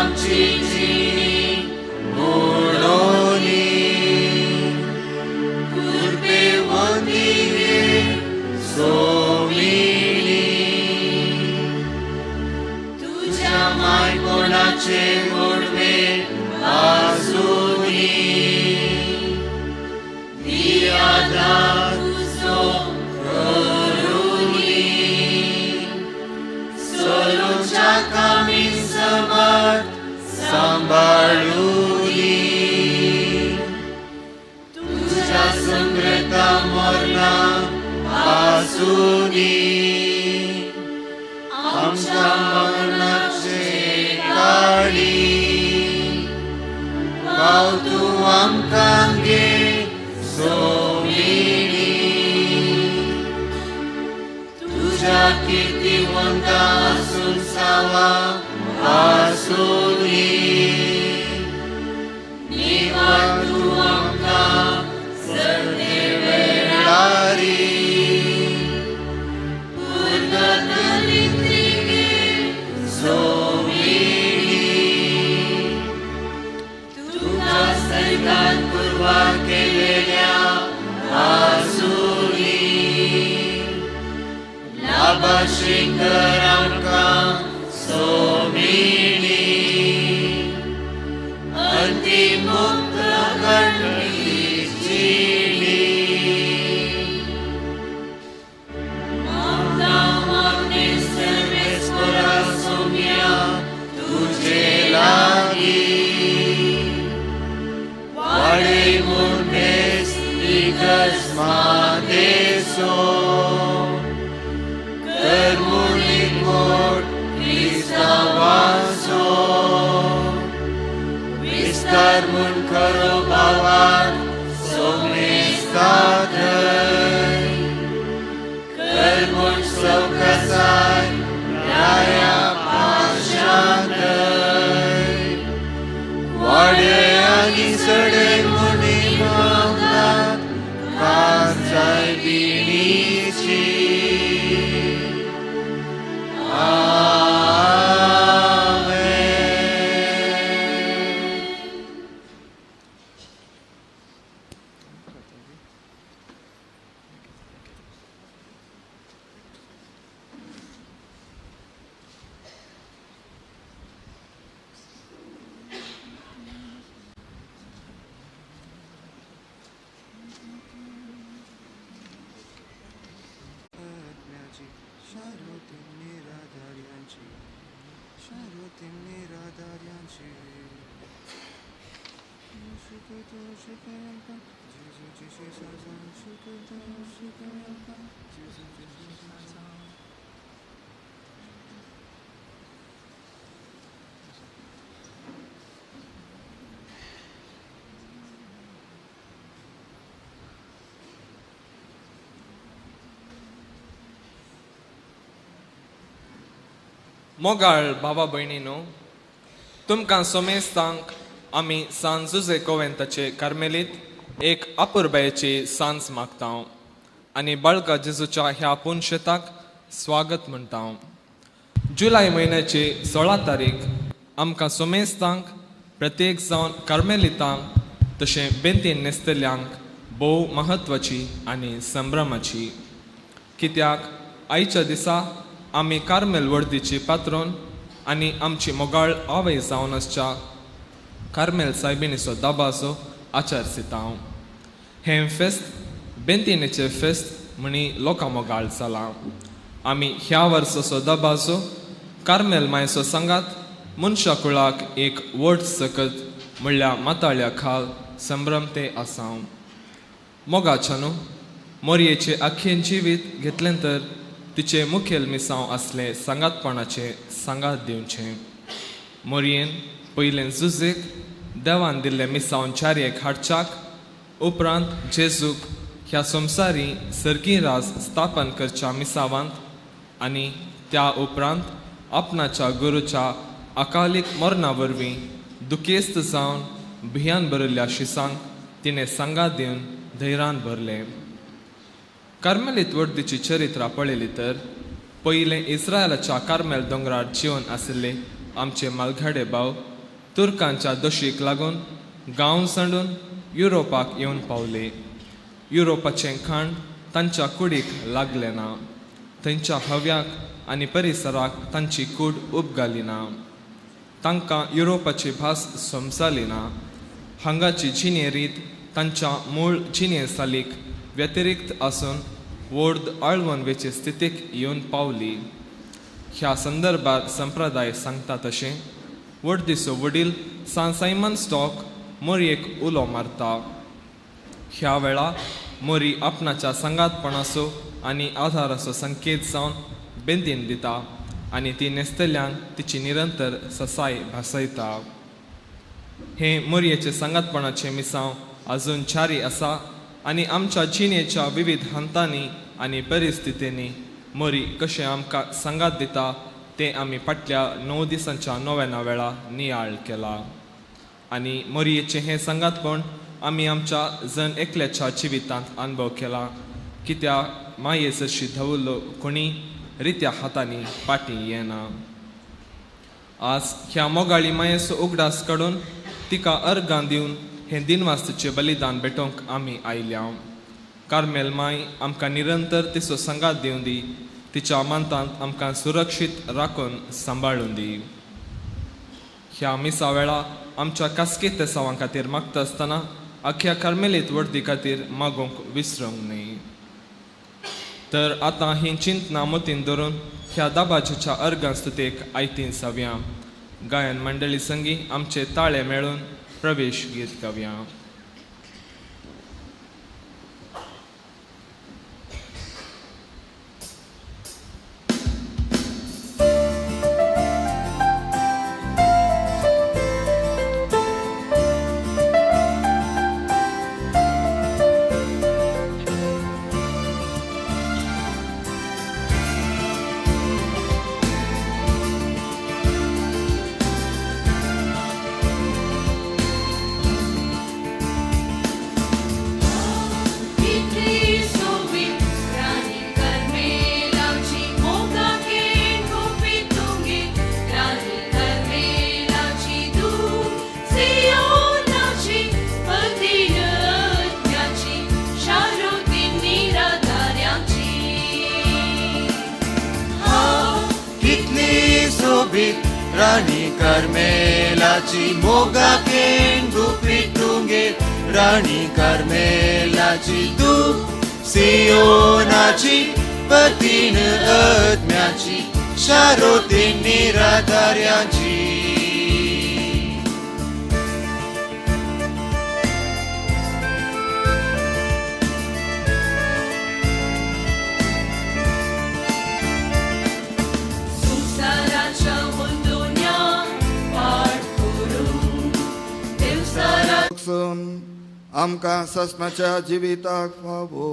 आमची जिणी बुडोली कृपेवंती गे सोमिणी तुझ्या मायपणाचे मोडवे आसुनी आधार तुजो करुनी सोलूच्या कामी समर्थ सांबाळुनी तुझ्या समृता मरणा आसुनी आमच्या मरणाचे काळी पाव तूं आमकां गे सोमिणी तुझ्या कीर्तिवंता आसून सावा आसुनी निवार तूं आमकां सर्वे वेळारी पुर्गतरित्री गे सोमिणी तुका सैतान पुरवार केलेल्या आसुनी लाभाशी कर आमकां सोमिणी अंतिमुक्त करणी जिणी ममता मरणे सर्वेस्परा सोम्या तुझे लागी वाडे मुंडेस इगर्ज मादेसो करमुनी कोट क्रिस्तांवाचो विस्तार म्हूण खरो भावार्थ सोमेस्ता थंय कर म्हूण सवकासाय राया पाशांतय वाडे आनी सडे म्हूण मागतात कांचाय बिणीची. मोगाळ बाबा भयणीनो, तुमकां सोमेस्तांक आमी सान जुजे कोवेंताचे कार्मेलीत एक अपुरबायेची सांज मागता आनी बाळका जेजूच्या ह्या पुनशेताक स्वागत म्हणटा. जुलय म्हयन्याची 16 तारीख आमकां सोमेस्तांक प्रत्येक जावन कार्मेलितांक तशें बेंतीन न्हेसतल्यांक भोव म्हत्वाची आनी संभ्रमाची, कित्याक आयच्या दिसा आमी कार्मेल वर्दीची पात्रोन आनी आमची मोगाळ आवय जावन आसच्या कार्मेल सायबिणीचो दाबाचो आचार सितां. हें फेस्त बेंतिनेचें फेस्त म्हणी लोकां मोगाळ जालां. आमी ह्या वर्साचो दबाजो कार्मेल मायचो सांगात मनशा कुळाक एक व्हड सकत म्हणल्यार माताळ्या खाल संभ्रमते आसा. मोगाच्या न्हू मोरयेचें आख्खें जिवीत घेतलें तर तिचें मुखेल मिसांव आसलें सांगातपणाचें सांगात दिवचें. मोरयेन पयलें जुजेक देवान दिल्लें मिसांव चारयेक हाडच्याक, उपरांत जेजूक ह्या संवसारी सर्गी राज स्थापन करच्या मिसावांत आनी त्या उपरांत आपणाच्या गुरूच्या अकालीक मरणा वरवीं दुखेस्त जावन भियान भरिल्ल्या शिसांक तिणें सांगात दिवन धैर्यान भरलें. कार्मेलीत वर्दीची चरित्रां पळयली तर पयलें इस्रायलाच्या कार्मेल दोंगरार जिवन आशिल्ले आमचे मालघाडे भाव तुर्कांच्या दोशीक लागून गांव सांडून युरोपाक येवन पावले. युरोपाचें खाण तांच्या कुडीक लागलें ना. थंयच्या हव्याक आनी परिसराक तांची कूड उपगाली ना. तांकां युरोपाची भास समजाली ना. हांगाची जिणे रीत तांच्या मूळ जिणे सालीक व्यतिरिक्त आसून वोर्द आळवण वेचे स्थितीक येवन पावली. ह्या संदर्भात संप्रदाय सांगता तशें वडदीचो वडील सान सायमन स्टॉक मोरयेक उलो मारता. ह्या वेळा मोरी आपणाच्या सांगातपणाचो आनी आधाराचो संकेत जावन बेंदीन दिता आनी ती न्हेसतल्यांक तिची निरंतर ससाय भासयता. हें मोरयेचें सांगातपणाचें मिसांव अजून जारी आसा आनी आमच्या जिणेच्या विविध हंतांनी आनी परिस्थितींनी मोरी कशें आमकां सांगात दिता तें आमी फाटल्या 9 दिसांच्या नोवेना वेळा नियाळ केला. आनी मोरयेचें हें सांगातपण आमी आमच्या जण एकल्याच्या जिवितांत अनुभव केला, कित्याक माये जशी धवल्लो कोणी रित्या हातांनी फाटीं येना. आज ह्या मोगाळी मायेचो उगडास काडून तिका अर्गां दिवन हें दिनवास्तीचें बलिदान भेटोवंक आमी आयल्या. कार्मेल माय आमकां निरंतर तिचो सांगात दिवं दी, तिच्या मानतांत आमकां सुरक्षीत राखून सांबाळून दी. ह्या मिसा वेळा आमच्या कास्केत तेसांवां खातीर मागता आसतना अख्ख्या कार्मेलीत वर्दी खातीर मागूंक विसरूंक न्हय. तर आतां ही चिंतना मतीन धरून ह्या दाबाजीच्या अर्गां स्तुतेक आयतीन जावया. गायन मंडळी संगी आमचे ताळे मेळून प्रवेश गीत गावया. राणी कार्मेलाची मोगा केंडू पिटुंगे, राणी कार्मेलाची तू सियोनाची पतीन आत्म्याची शारोतीन निराधार्याची. आमकां ससनाच्या जिविताक फावो.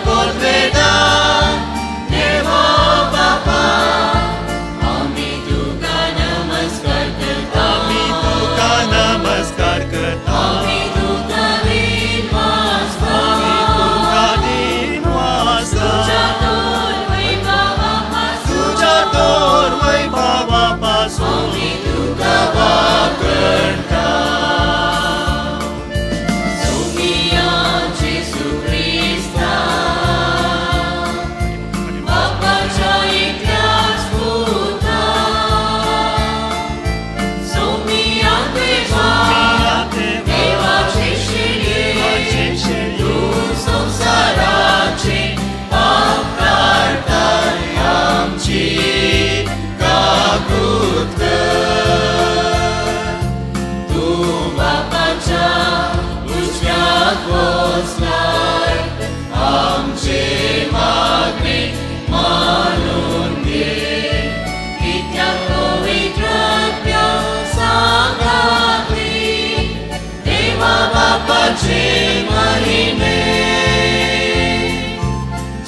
Por verdad, Deva Papa.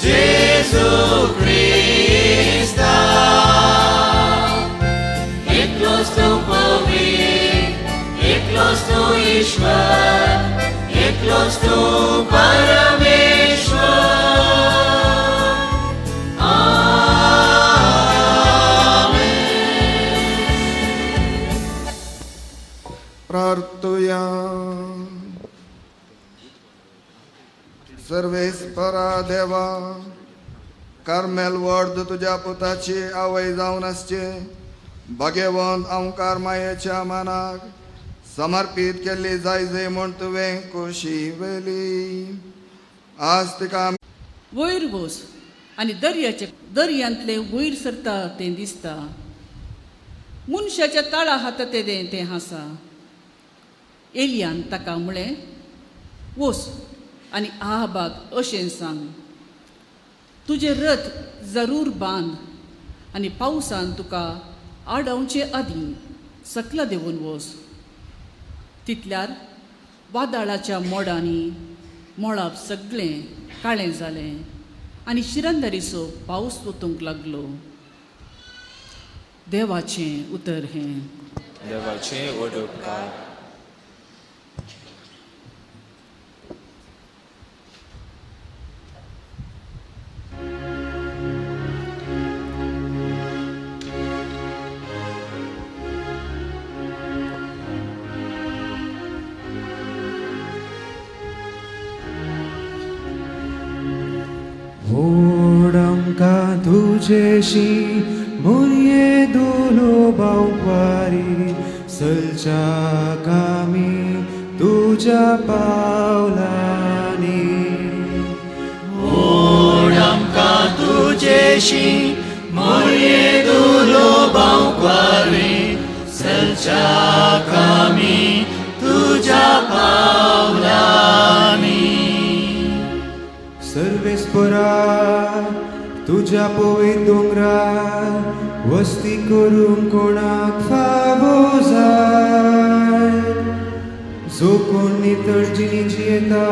Jesu Krista. एकलोच तूं पवित्र, एकलोच तूं ईश्वर, एकलोच तूं परमेश्वर. प्रार्थुया. सर्वेस्परा देवा, कार्मेल वर्द तुज्या पुताची आवय जावन आसचे भाग्यवंत अंकार मायेच्या मानाक समर्पीत केल्ली जाय जय म्हूण तुवें खोशी वेली. आज तिका वयर वस आनी दर्याचे दर्यांतलें वयर सरता तें दिसता. मनशाच्या ताळा हाता तेदें तें आसा. एलियान ताका म्हळें, वस आनी आहाबाक अशें सांग, तुजें रथ जरूर बांद आनी पावसान तुका आडावचे आदीं सकला देंवून वस. तितल्यार वादळाच्या मोडांनी मळब सगळें काळें जालें आनी शिरंदरीचो पावस वतूंक लागलो. देवाचें उतर हें. देवाचें व्हड उपकार. ओडमका तुझेशी मुरये दुलो बावपारी सलच्या कामी तुझ्या पावलानी. ओडमका तुझेशी मुरये दुलो बावपारी सलच्या कामी तुझ्या पावलानी. सर्वेस्परा तुझ्या पवित्र दोंगरार वस्ती करूंक कोणाक फावो जाय. जो कोण नितळ जिणी जियेता,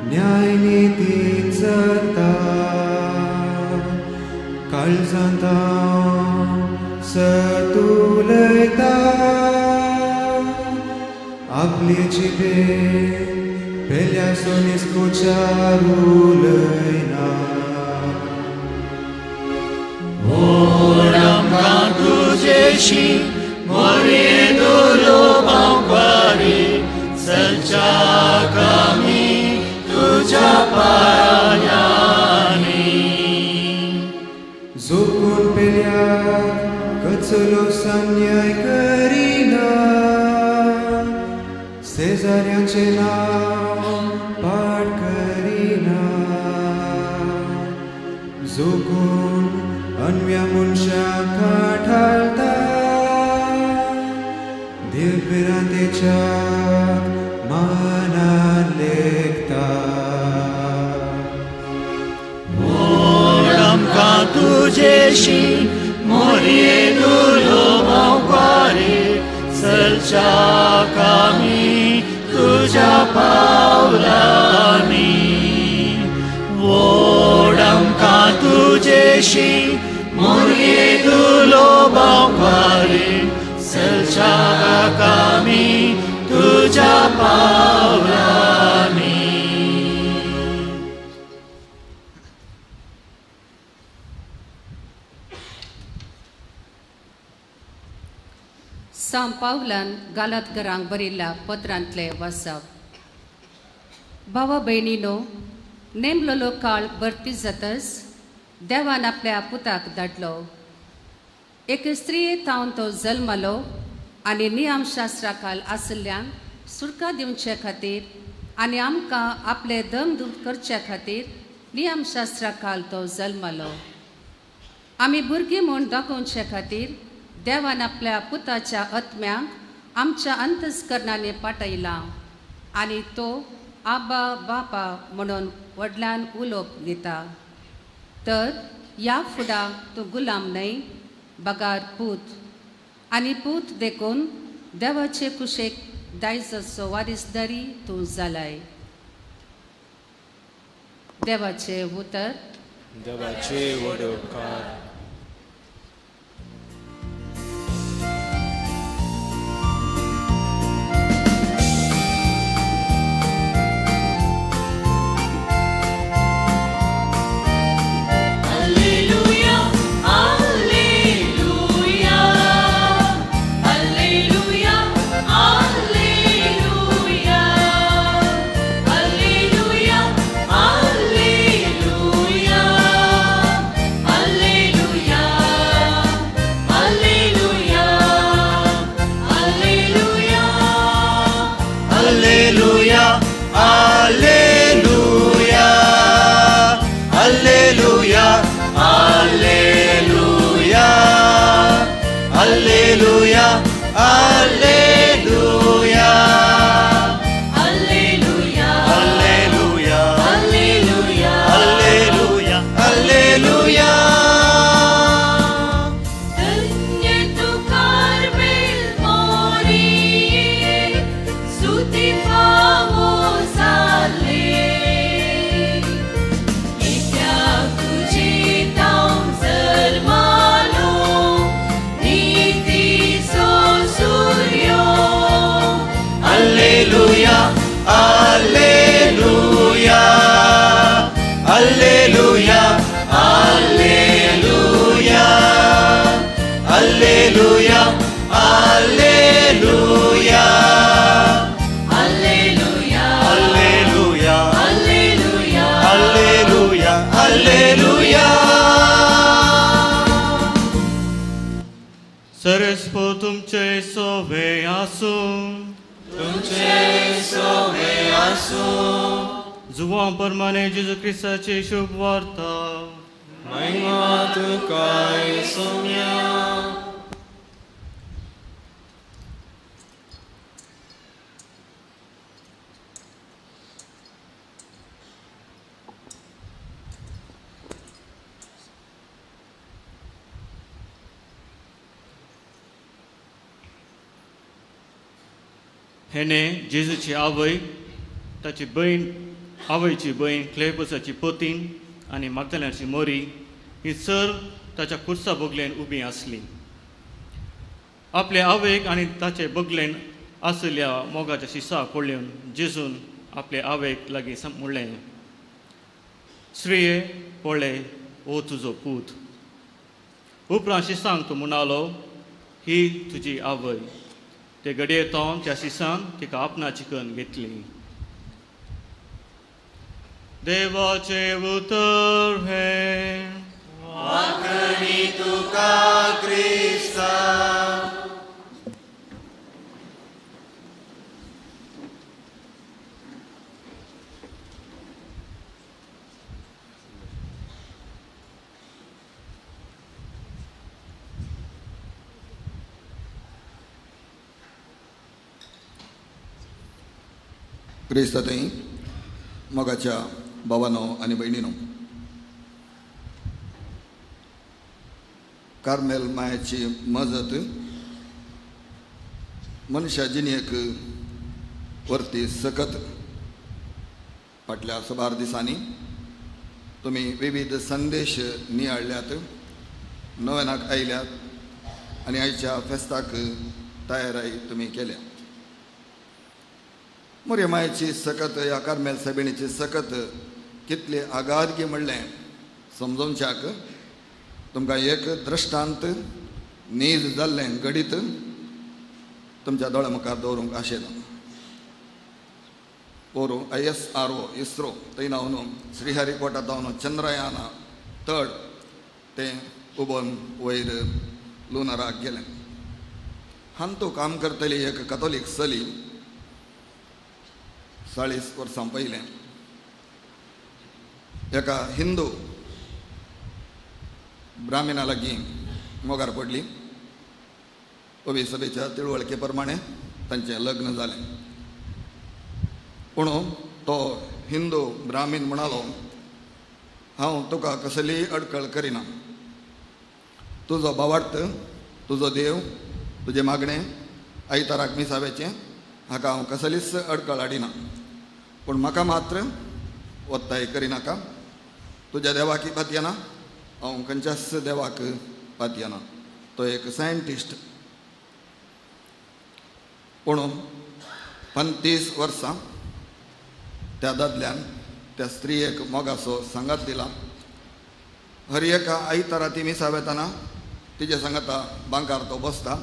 न्याय नितीन चलता, काळजांत हांव सत उलयता, आपले जिबेन पेल्या सोनिस्कोचार उलयना. ओडमका तुझेशी मोरये दुलो बावपारी सलच्या कामी तुझ्या पायांनी. जो कोण पेल्याक कचलो सान्याय करिना, शेजाऱ्यांचें नांव पाठ करिना, जो कोण अनव्या मनशाक ठालता, देव भिरांतेच्या मानान लेखता. ओडमका तुझेशी मोरये दुलो बावपारी सलच्या कामी तुझ्या पावलानी. ओडमका तुझेशी मोरये दुलो बावपारी सलच्या कामी तुझ्या पावलानी. सांव पावलान गालातगरांक बरयल्ल्या पत्रांतलें वाचप. भावा भयणीनो, नेमलेलो काळ भरती जातच देवान आपल्या पुताक धाडलो. एके स्त्रिये थावन तो जल्मलो आनी नियमशास्त्रा खाल आशिल्ल्यांक सुटका दिवचे खातीर आनी आमकां आपले दमदूत करचे खातीर नियमशास्त्रा खाल तो जल्मलो. आमी भुरगीं म्हूण दाखोवचे खातीर देवान आपल्या पुताच्या आत्म्यांक आमच्या अंतस्करणांनी पाठयला आनी तो आबा बापा म्हणून व्हडल्यान उलोवप दिता. तर ह्या फुडा तूं गुलाम न्हय बगार पूत, आनी पूत देखून देवाचे कुशेक दायजाचो वारीसदारी तूं जालाय. देवाचे उतर. देवाचे वडोकार. जुवां परमाने जेजू क्रिस्ताची शुभ वार्ता. महिमा तुका सोम्या. हेणे जेजूची आवय, ताची भयण, आवयची भयण क्लेपसाची पतीन आनी मागदल्याची मोरी ही सर ताच्या खुर्सा बगलेन उबी आसली. आपले आवयक आनी ताचे बगलेन आशिल्ल्या मोगाच्या शिसा पळोवन जेजून आपले आवयक लागीं म्हणलें, स्त्रिये पळय हो तुजो पूत. उपरांत शिसांक तो म्हणालो, ही तुजी आवय. ते घडये तो त्या शिसान तिका आपणाची करून घेतली. देवाचे उतर हें. वाकणी तुका क्रिस्ता. क्रिस्ता थंय मोगाच्या भावानो आनी भयणीनो, कार्मेल मायाची मजत मनशा जिणेक वरती सकत फाटल्या सुमार दिसांनी तुमी विविध संदेश नियाळ्ळ्यात, नव्यानाक आयल्यात आनी आयच्या फेस्ताक तयाराय तुमी केल्या. मोरये मायेची सकत ह्या कार्मेल सायबिणीची सकत कितली आगादगी म्हणलें समजोवच्याक तुमकां एक दृश्टांत नीज जाल्लें घडीत तुमच्या दोळ्या मुखार दवरूंक आशेता. पोरूं ISRO ISRO थंय नावन श्रीहरिकोटा जावन चंद्रयान थर्ड तें उबोन वयर लुनाराक गेलें. हांतू काम करतली एक कथोलीक चली 40 वर्सां पयलें एका हिंदू ब्राह्मणा लागीं मोगार पडली. ओबी सभेच्या तिळवळके प्रमाणे तांचें लग्न जालें. पूण तो हिंदू ब्राह्मीण म्हणालो, हांव तुका कसलीय अडकळ करिना, तुजो भावार्थ, तुजो देव, तुजें मागणें आयताराक मिसाव्याचें, हाका हांव कसलीच अडकळ हाडिना, पूण म्हाका मात्र ओत्ताय करिनाका. तुज्या देवाक पातयेना, हांव खंयच्याच देवाक पातयेना. तो एक सायंटिस्ट. पूण 35 वर्सां त्या दादल्यान त्या स्त्रियेक मोगाचो सांगात दिला. हर एका आयतारा ती मिसा वेतना तिजे सांगाता बांकार तो बसता.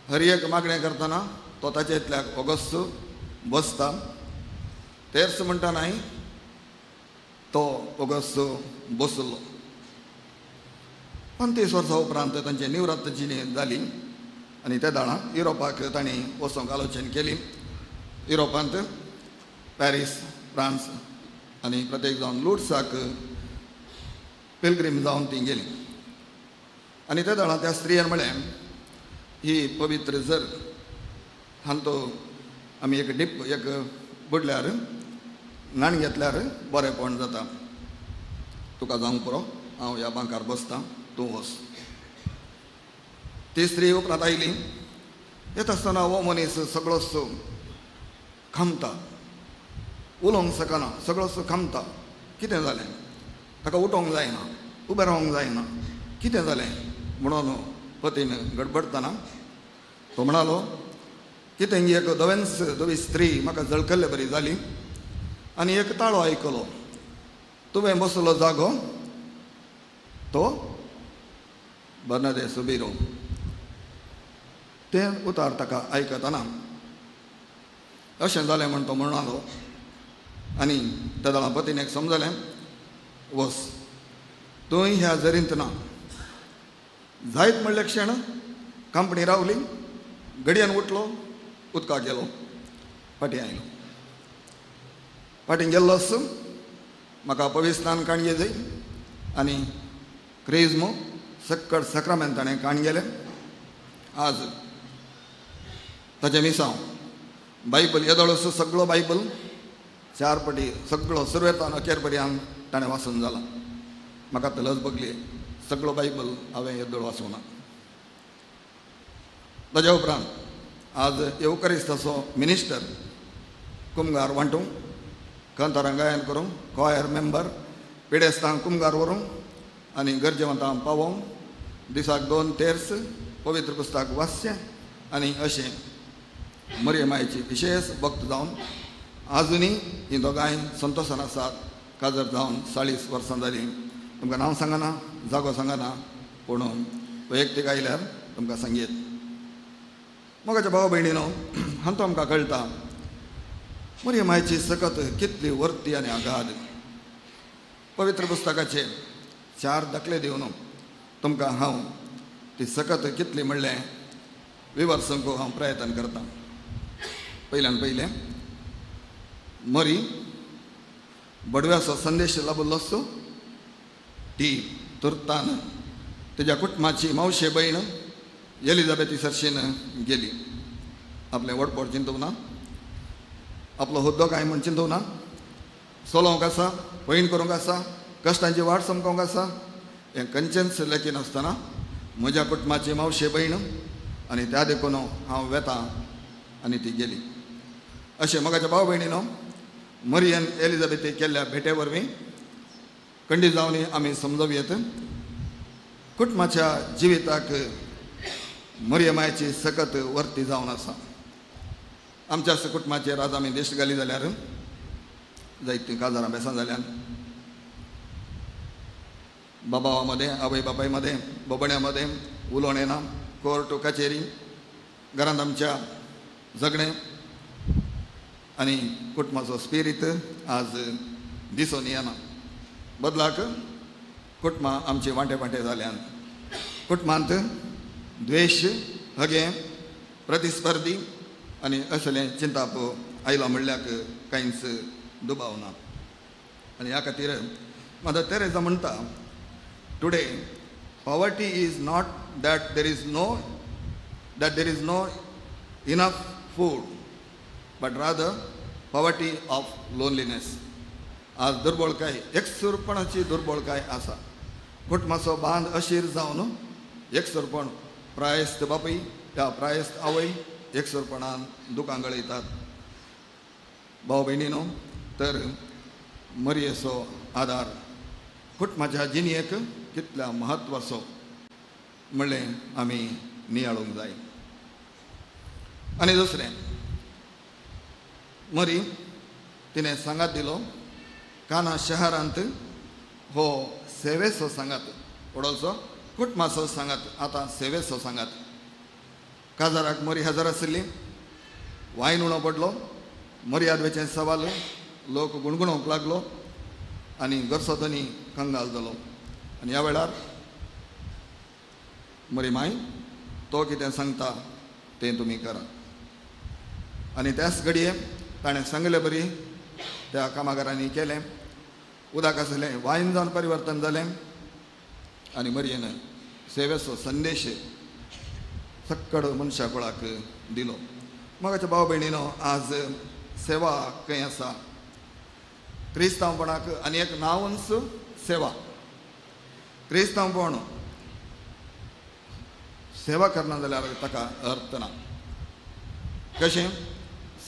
हर एक मागणें करतना तो ताचे इतल्याक ओगोस बसता. तेर्स म्हणटा न्हय तो ओगोस बसलो. 35 वर्सां उपरांत तांची निवृत्त जिणी जाली आनी ते दाळां युरोपाक तांणी वचोंक आलोचन केली. युरोपांत पॅरीस, फ्रांस आनी प्रत्येक जावन लुड्साक पिलग्रीम जावन ती गेली. आनी ते दाळां त्या स्त्रियेन म्हळें, ही पवित्र जर हांतो आमी एक डीप एक बुडल्यार न्हाण घेतल्यार बरेंपण जाता. तुका जावंक पुरो, हांव ह्या बांकार बसतां, तूं वच. ती स्त्री उपरांत आयली. येता आसतना हो मनीस सगळोच खामता, उलोवंक शकना, सगळोच खामता. कितें जालें? ताका उठोवंक जायना, उबें रावंक जायना. कितें जालें म्हणून पतीन गडबडटना तो म्हणालो, कितें एक धवेंच धवी स्त्री म्हाका जळकल्ले बरी जाली आनी एक ताळो आयकलो, तुवें बसलो जागो तो बर्नादे सुबिरो. तें उतार ताका आयकतना अशें जालें म्हण तो म्हणालो. आनी त्या दळा पतीन एक समजलें, वस तूं ह्या जरींत ना. जायत म्हणलें क्षण कंपनी रावली, घडयेन उठलो, उदकाक गेलो, फाटीं आयलो. फाटीं गेल्लोच म्हाका पविस्तान काणये जाय आनी क्रेजमो सक्कड सक्रामेंत ताणें काण गेलें. आज ताचें मिसांव बायबल येदोळसो सगळो बायबल 4 पटी सगळो सुरवेतान अखेर पर्यंत ताणें वाचून जाला. म्हाका तर लज बगली, सगळो बायबल हांवें येदोळ वाचूंक ना. ताज्या उपरांत आज येवकरिस्ताचो मिनिस्टर कुमगार वांटूंक, कांतारां गायन करूंक, कॉयर मेंबर, पिडेस्तांक कुमगार व्हरूंक आनी गरजेवंतांक पावोवंक, दिसाक 2 तेर्स पवित्र पुस्तक वाचचें आनी अशें मरियमायची विशेष भक्त जावन आजुनी ही दोगांय संतोशान आसात. काजर जावन 40 वर्सां जालीं. तुमकां नांव सांगना, जागो सांगना, पूण वैयक्तीक आयल्यार तुमकां सांगयेत. मोगाच्या भाव भयणीनो, हांतो आमकां कळटा मरियमायची सकत कितली वर्ती आनी आगाद. पवित्र पुस्तकाचे 4 दाखले दिवन तुमकां हांव ती सकत कितली म्हणलें विवर्सूंक हांव प्रयत्न करतां. पयल्यान पयलें, मरी बडव्याचो संदेश लाबिल्लो आसतो. ती तुर्तान तिज्या कुटुंबाची मावशे भयण एलिझाबेथी सरशीन गेली. आपलें वडपोट चिंतूंक ना, आपलो हुद्दो कांय म्हूण चिंतूंक ना, चलोवंक आसा, पयण करूंक आसा, कश्टांची वाट समकोवंक आसा, हें खंयचेंच लेखिनासतना म्हज्या कुटुंबाची मावशे भयण आनी त्या देखून हांव वेता आनी ती गेली. अशें मोगाच्या भाव भयणीनो, मरियन एलिझाबेथी केल्ल्या भेटे वरवीं खंडीत जावन आमी समजूं येत कुटुंबाच्या जिविताक मरियमायची सकत वर्ती जावन आसा. आमच्या कुटुंबाचेर आज आमी दिश्ट घाली जाल्यार जायतीं काजारां बेसां जाल्यान बाबा मदें, आवय बापाय मदें, बोबण्या मदें उलोवणें ना, कोर्ट कचेरी, घरांत आमच्या झगडें आनी कुटुंबाचो स्पिरीत आज दिसून येना. बदलाक कुटुंबां आमची वांटे वांटे जाल्यान. कुटुंबांत द्वेश, हगें, प्रतिस्पर्धी आनी असलें चिंताप आयलां म्हणल्याक कांयच दुबाव ना. आनी ह्या खातीर मदर तेरेजा म्हणटा, today poverty is not that there is no enough food, but rather poverty of loneliness. आज दुर्बळकाय, एकसुरपणाची दुर्बळकाय आसा. कुटुंबाचो बांद अशीर जावन एकसुरपण, प्रायस्त बापूय ह्या प्रायस्त आवय एकसुरपणान दुकां गळयतात. भाव भयणीनो, तर मरयेचो आदार कुटुंबाच्या जिणेक कितल्या म्हत्वाचो म्हणलें आमी नियाळूंक जाय. आनी दुसरें, मरी तिणें सांगात दिलो काना शहरांत हो सेवेचो सांगात, व्हडलोसो कुटुंबाचो सांगात, आतां सेवेचो सांगात. काजाराक मरी हजर आशिल्ली, वायन उणो पडलो, मर्यादवेचें सवाल लोक गुणगुणोवंक लागलो आनी घरचो धनी कंगाल जालो. आनी ह्या वेळार मरी माय तो कितें सांगता तें तुमी करात. आनी त्याच घडये ताणें सांगले बरी त्या कामागारांनी केलें. उदक आसलें वायन जावन परिवर्तन जालें आनी मरयेन सेवेचो संदेश सक्कड मनशा कुळाक दिलो. म्हाका भाव भयणीनो, आज सेवा खंय आसा? क्रिस्तांवपणाक आनी एक नांवूच सेवा. क्रिस्तांवपण सेवा करना जाल्यार ताका अर्थ ना. कशें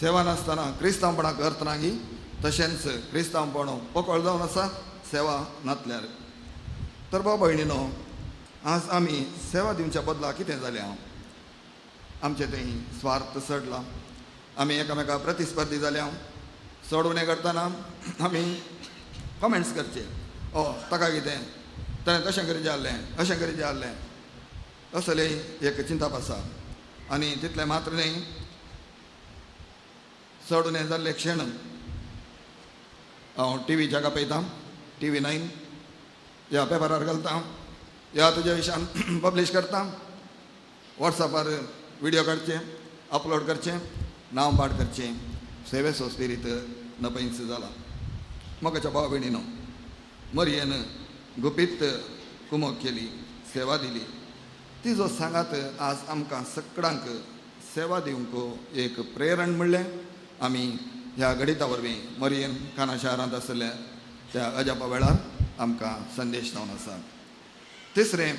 सेवा नासतना क्रिस्तांवपणाक अर्थ ना गी, तशेंच क्रिस्तांवपण पोकळ जावन आसा सेवा नातल्यार. तर भाव भयणीनो, आज आमी सेवा दिवच्या बदला कितें जालें? हांव आमचें थंय स्वार्थ चडला, आमी एकामेका प्रतिस्पर्धी जाल्या. चड उणें करतना आमी कमेंट्स करचे, ओ ताका कितें, ताणें तशें करीत जाल्लें, अशें करीत जाल्लें, असलें एक चिंतप आसा. आनी तितलें मात्र न्हय, चड उणें जाल्ले क्षण हांव टी व्ही जागा पळयतां, TV9 ह्या पेपरार घालता, ह्या तुज्या विशयान पब्लीश करता, वॉट्सॅपार विडियो काडचे, अपलोड करचे, नांव पाड करचें. सेवेचो स्पिरीत नपयंस जाला. मोगाच्या भाव भयणीनो, मरयेन गुपीत कुमक केली, सेवा दिली. तिजो सांगात आज आमकां सगळ्यांक सेवा दिवंक एक प्रेरण म्हणलें आमी ह्या गणिता वरवीं मरयेन काना शहरांत आशिल्ल्या त्या अजापा वेळार आमकां संदेश जावन आसा. तिसरें,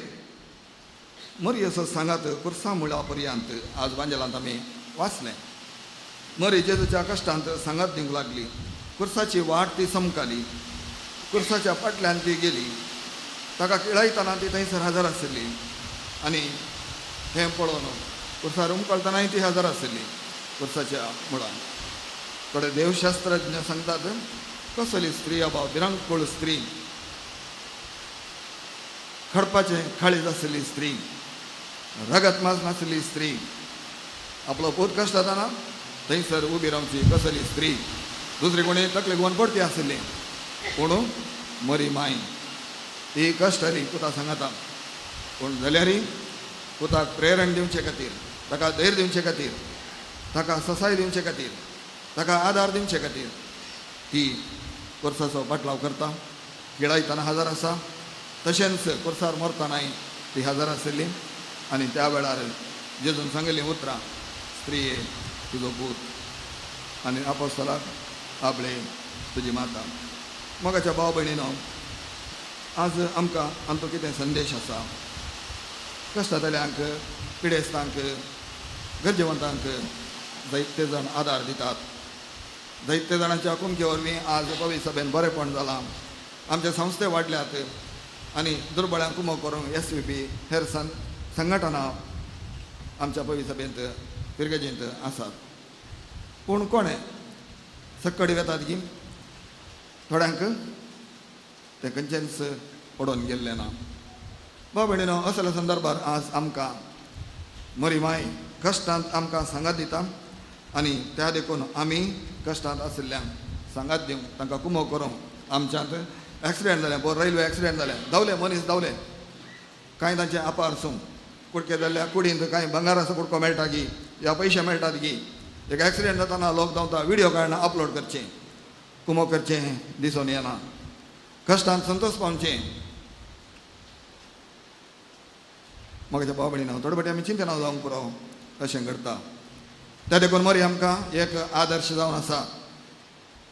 मरयेचो सांगात कुर्सा मुळा पर्यंत आज वांजेलांत आमी वाचलें. मरी जेजूच्या कश्टांत सांगात दिवंक लागली, कुर्साची वाट ती समकाली, कुर्साच्या फाटल्यान ती गेली, ताका किळायतना ती थंयसर हजर आशिल्ली आनी हें पळोवन कुर्सार उमकळटनाय ती हजर आशिल्ली कुर्साच्या मुळान. थोडे देवशास्त्रज्ञ सांगतात कसली स्त्री अभाव, भिरांकूळ स्त्री, खडपाचें काळीज आशिल्ली स्त्री, रगत मास नाशिल्ली स्त्री, आपलो पूत कश्ट जाताना थंयसर उबी रावची कसली स्त्री, दुसरी कोणी तकले गोवन पडती आशिल्ली, पूण मरी माय ती कश्ट आली पुता सांगता. पूण जाल्यारय पुताक प्रेरण दिवचे खातीर, ताका धैर्य दिवचे खातीर, ताका ससाय दिवचे खातीर, ताका आदार दिवचे खातीर ती कोर्साचो पाटलाव करता. किळायतना हजर आसा, तशेंच कोर्सार मरतनाय ती हजर आशिल्ली. आनी त्या वेळार जेजून सांगिल्लीं उतरां, स्त्रिये तुजो पूत आनी आपोस्तलाक आपले तुजी माता. मोगाच्या भाव भयणीनो, आज आमकां आमचो कितें संदेश आसा? कश्टांतल्यांक, पिडेस्तांक, गरजेवंतांक जायते जाण आदार दितात. जायते जाणांच्या कुमके वरवीं आज पवी सभेन बरेपण जालां, आमचे संस्थे वाडल्यात आनी दुर्बळ्यांक कुमक करूंक SVP हेर संघटना आमच्या पवी सभेंत फिरगजेंत आसात. पूण कोणें सक्कडी वेतात की थोड्यांक तें खंयचेंच पडोवन गेल्लें ना. भाव भयणीनो, असल्या संदर्भार आज आमकां मरी माय कश्टांत आमकां सांगात दिता आनी त्या देखून आमी कश्टांत आशिल्ल्यांक सांगात दिवंक, तांकां कुमक करूंक. आमच्यांत एक्सिडेंट जालें, बरो रेल्वे एक्सिडेंट जालें, धांवले मनीस धांवले, कांय तांचें आपार सूं कुडके जाल्ल्या कुडींत कांय भांगराचो कुडको मेळटा की या पयशे मेळटात की, एक एक्सिडेंट जाताना लोक धांवता, विडियो काडना अपलोड करचें, कुमक करचें दिसून येना. कश्टांत संतोष पावचें. म्हाका भाव भयणीनो, थोडे फावटी आमी चिंतना जावंक पुरो अशें घडटा. त्या देखून मरी आमकां एक आदर्श जावन आसा.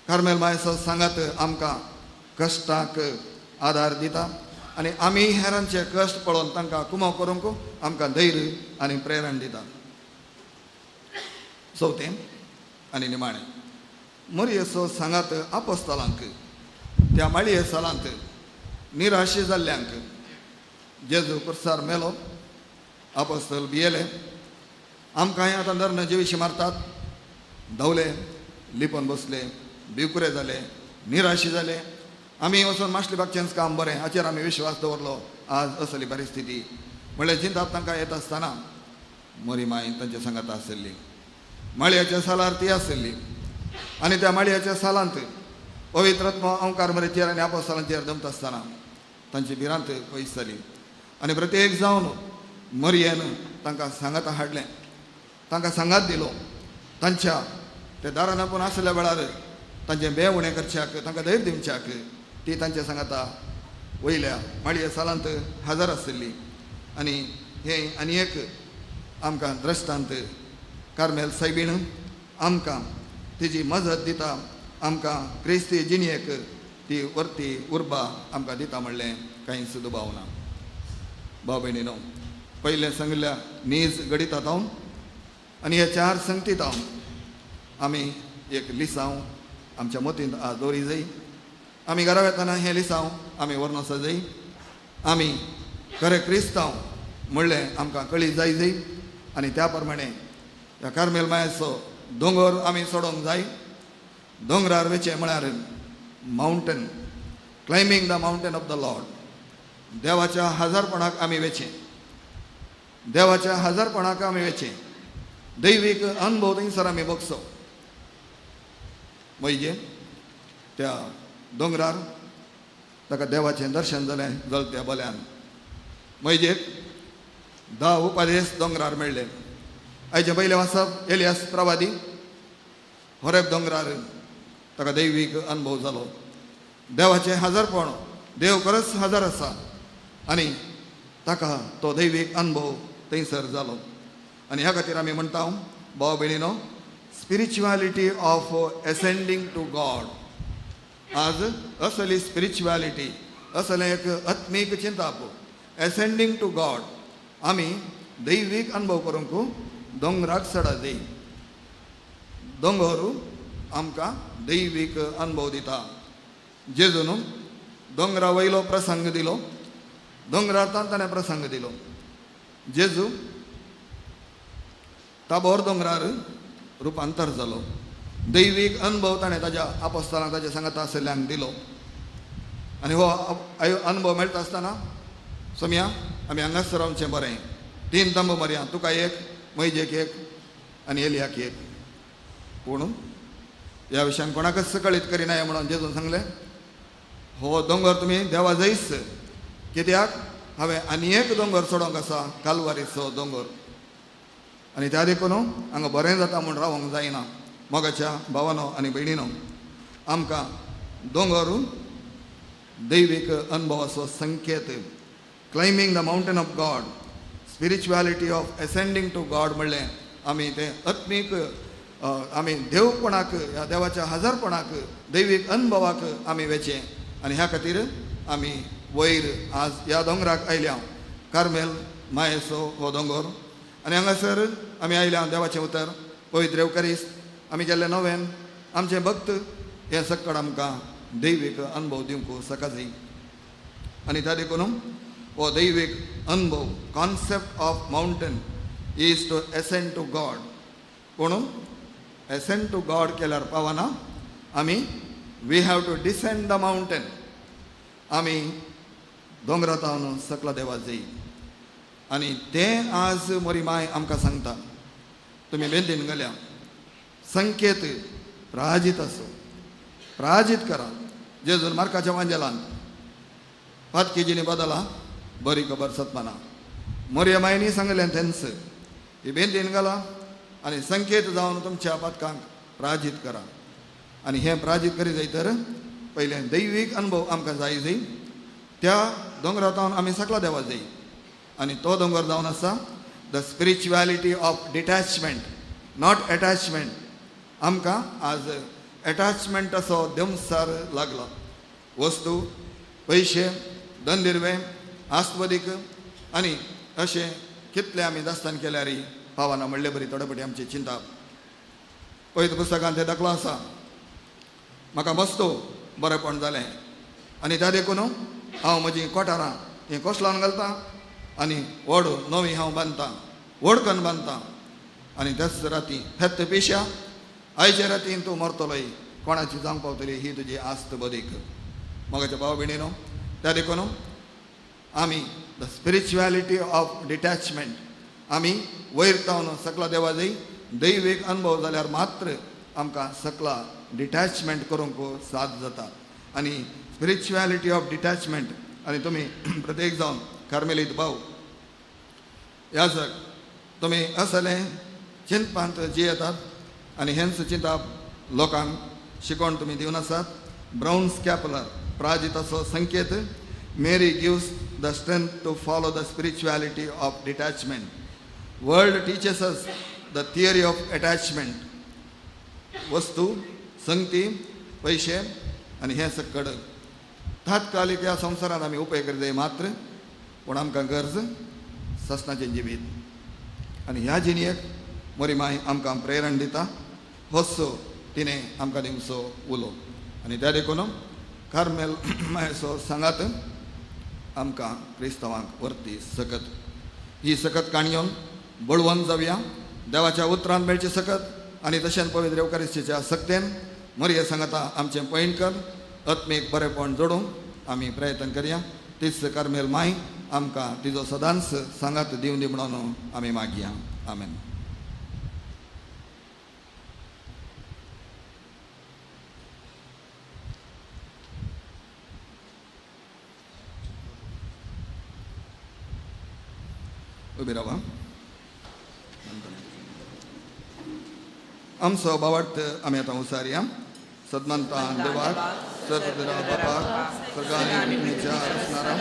कार्मेल मायसो सांगात आमकां कश्टाक आदार दिता आनी आमी हेरांचे कश्ट पळोवन तांकां कुमक करूंक आमकां धैर्य आनी प्रेरण दिता. चवथें आनी निमाणें, मरयेचो सांगात आपोस्तलांक त्या माळये सालांत निराशे जाल्ल्यांक जेजू कुर्सार मेलो, आपोस्तल भियेले, आमकांय आतां धरून जिविशी मारतात, धांवले, लिपोन बसले, भिवकुरे जाले, निराशे जाले. आमी वचून मासली बागचेंच काम बरें हाचेर आमी विश्वास दवरलो. आज असली परिस्थिती म्हणल्यार चिंताप तांकां येत आसतना मरी माय तांच्या सांगात आशिल्ली, माळयाच्या सालार ती आशिल्ली आनी त्या माळयाच्या सालांत पवित्रात्मो अंकार मरेचेर आनी आपोस्तलांचेर दमता आसतना तांची भिरांत पयस जाली आनी प्रत्येक जावन मरयेन तांकां सांगात हाडलें, तांकां सांगात दिलो. तांच्या ते दारान आपूण आसल्या वेळार तांचें बें उणें करच्याक, तांकां धैर्य दिवच्याक ती तांच्या सांगाता वयल्या माळये सालांत हजर आशिल्ली. आनी हें आनी एक आमकां द्रश्टांत कार्मेल सायबीण आमकां तिजी मजत दिता, आमकां क्रिस्ती जिणेक ती वर्ती उर्बा आमकां दिता म्हणलें कांयच दुबाव ना. भाव भयणीनो, पयलें सांगिल्ल्या नीज गणितात हांव आनी ह्या चार संगतीत हांव आमी एक लिसांव आमच्या मतींत आज दवरी जाय. आमी घरा वेतना हें लिसांव आमी व्हरून वचूंक जाय. आमी खरें क्रिस्तांव म्हणलें आमकां कळी जाय जाय आनी त्या प्रमाणे ह्या कार्मेल मायाचो दोंगर आमी सोडोवंक जाय. दोंगरार वचचें म्हळ्यार mountain, climbing the mountain of the Lord. देवाच्या हजारपणाक आमी वचचें, देवाच्या हजारपणाक आमी वचचें. दैवीक अनुभव थंयसर आमी बगचो. म्हणजे त्या दोंगरार ताका देवाचें दर्शन जालें जलत्या बल्यान. म्हणजे 10 उपदेश दोंगरार मेळ्ळे. आयचें पयलें वाचप एलियास प्रवादी होरेब दोंगरार ताका दैवीक अनुभव जालो. देवाचें हजारपण, देव खरंच हजार आसा आनी ताका तो दैवीक अनुभव थंयसर जालो. आनी ह्या खातीर आमी म्हणटा भाव भयणीनो, spirituality of ascending to God. आज असली स्पिरिच्युएलिटी, असलें एक आत्मीक चिंताप, एसेंडींग टू गॉड. आमी दैवीक अनुभव करूंक दोंगराक चडा जाय. दोंगर आमकां दैवीक अनुभव दिता. जेजून दोंगरा वयलो प्रसंग दिलो, दोंगरार ताणें प्रसंग दिलो. जेजू ताबोर दोंगरार रुपांतर जालो. दैवीक अनुभव ताणें ताज्या आपोस्तलांक ताज्या सांगाता आशिल्ल्यांक दिलो. आनी हो अनुभव मेळटा आसतना सोमया आमी हांगासर रावचें बरें, 3 तंबू मारया, तुका एक, मैजेक एक आनी एलियाक एक. पूण ह्या विशयान कोणाकच कळीत करिना म्हणून जेजून सांगलें, हो दोंगर तुमी देवा जैस, कित्याक हांवें आनी एक दोंगर चडोवंक आसा, कालवारीचो दोंगर. आनी त्या देखून हांगा बरें जाता म्हूण रावंक जायना. मोगाच्या भावानो आनी भयणीनो, आमकां दोंगर दैवीक अनुभवाचो संकेत, climbing the mountain of God, spirituality of ascending to God म्हणलें आमी तें आत्मीक, आमी देवपणाक, ह्या देवाच्या हजारपणाक, दैवीक अनुभवाक आमी वचचें. आनी ह्या खातीर आमी वयर आज ह्या दोंगराक आयल्या, कार्मेल मायेचो हो दोंगर. आनी हांगासर आमी आयल्या देवाचें उतर, पवित्र येवकारिस्त, आमी केल्लें नवेन, आमचें भक्त, हें सक्कड आमकां दैवीक अनुभव दिवंक सका जाय. आनी त्या देखून हो दैवीक अनुभव, concept of mountain is to ascend to God. पूण एसेंड टू गॉड केल्यार पावना, आमी we have to descend the mountain. आमी दोंगरांत सकला देवा जाय. आनी तें आज मोरी माय आमकां सांगता, तुमी बेंदीन गेल्या, संकेत प्राजित आसो, प्राजित करा. जेजून मार्काच्या वांजेलांत 5 केजीनी बदला बरी खबर सतमाना मोरया मायनी सांगलें तेंच, ही बेंदीन घाला आनी संकेत जावन तुमच्या पातकांक प्राजित करा. आनी हें प्राजित करी जाय तर पयलें दैवीक अनुभव आमकां जाय जाय. त्या दोंगरांत आमी सकला देवा जाय. आनी तो दोंगर जावन आसा the spirituality of detachment, not attachment. आमकां आज एटॅचमेंटाचो देमसार लागला. वस्तू, पयशे, दंदिरवे, आस्पदीक आनी अशें कितले आमी दास्तान केल्यार पावना म्हणले बरी थोडे फावटी आमची चिंता. पयत पुस्तकांत तें दाखलो आसा, म्हाका मस्तो बरेंपण जालें आनी त्या देखून हांव म्हजी कोठारां हीं कोसलान घालता आनी व्हड नवी हांव बांदता, व्हड कन्न बांदता. आनी त्याच राती हेत पिश्या, आयचे रातीन तूं मरतलोय, कोणाची जावंक पावतली ही तुजी आस्त बदीक. मोगाच्या भाव भयणीनो, त्या देखून आमी the spirituality of detachment, आमी वयर तावन सकला देवाजय दैवीक अनुभव जाल्यार मात्र आमकां सकला डिटॅचमेंट करूंक साथ जाता. आनी स्पिरिच्युएलिटी ऑफ डिटॅचमेंट, आनी तुमी प्रत्येक जावन कार्मेलीत भाव याजक तुमी असलें चिंतपांत जियेतात आनी हेंच चिंताप लोकांक शिकोवन तुमी दिवन आसात. ब्रावन स्कॅपलर प्राजिताचो संकेत, Mary gives the strength to follow the spirituality of detachment. World teaches us the theory of attachment, वस्तू, संगती, पयशे आनी हें सकड तात्कालीक ह्या संवसारांत आमी उपेग करताय मात्र, पूण आमकां गरज ससनाचें जिवीत. आनी ह्या जिणयेक मोरी माय आमकां प्रेरण दिता, होचो तिणें आमकां दिवचो उलो. आनी त्या देखून कार्मेल मायचो सांगात आमकां क्रिस्तांवांक व्हरती सकत. ही सकत काणयोन बळवंत जावया, देवाच्या उतरान मेळची सकत आनी तशेंच पवित्र येवकारिस्तीच्या सक्तेन मरिये सांगाता आमचें पयण कर आत्मीक बरेपण जोडूंक आमी प्रयत्न करया. तीच कार्मेल माय आमकां तिजो सदांच सांगात दिवन दी म्हणून आमी मागया. आमेन. उबी रावा. आमचो भावार्थ आमी आतां उसारया. सदमंतान देवाक, सर्वपिता बापाक, सर्गानी पृथ्वीच्या रचणारा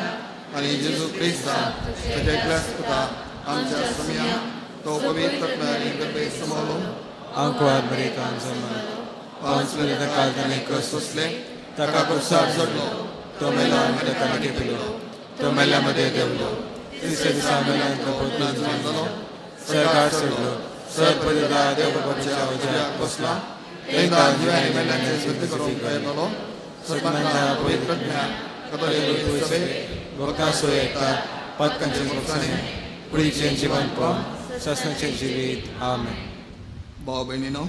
आनी जेजू क्रिस्ताक ताच्या एकल्याच पुता आमच्या समया तो पवित्र आत्म्यानी गर्भे समवलो, आंकवार मरियेंत जल्मलो, पांच म्हयने काल ताणें कश्ट सोंसले, ताका खुर्सार चडलो, तो मेलो आनी ताका खेपलो, तो मेल्या मदें देंवलो, तिसऱ्या दिसा मेल्यान तो परतून जिवित जालो, सर्गार चडलो, सर्वपिता देव बापाच्या उजव्याक बसला, तांकां जिव्या आनी मेल्ल्यांचें शुद्ध करूंक येतलो. सदमंता पवित्र आत्म्या कथोलीक सभेक भक्तां सोयता पातकांचें मोगसाणें कुडीचें जिवनपण सासणाचें जिवीत. आमेन. भाव भयणीनो,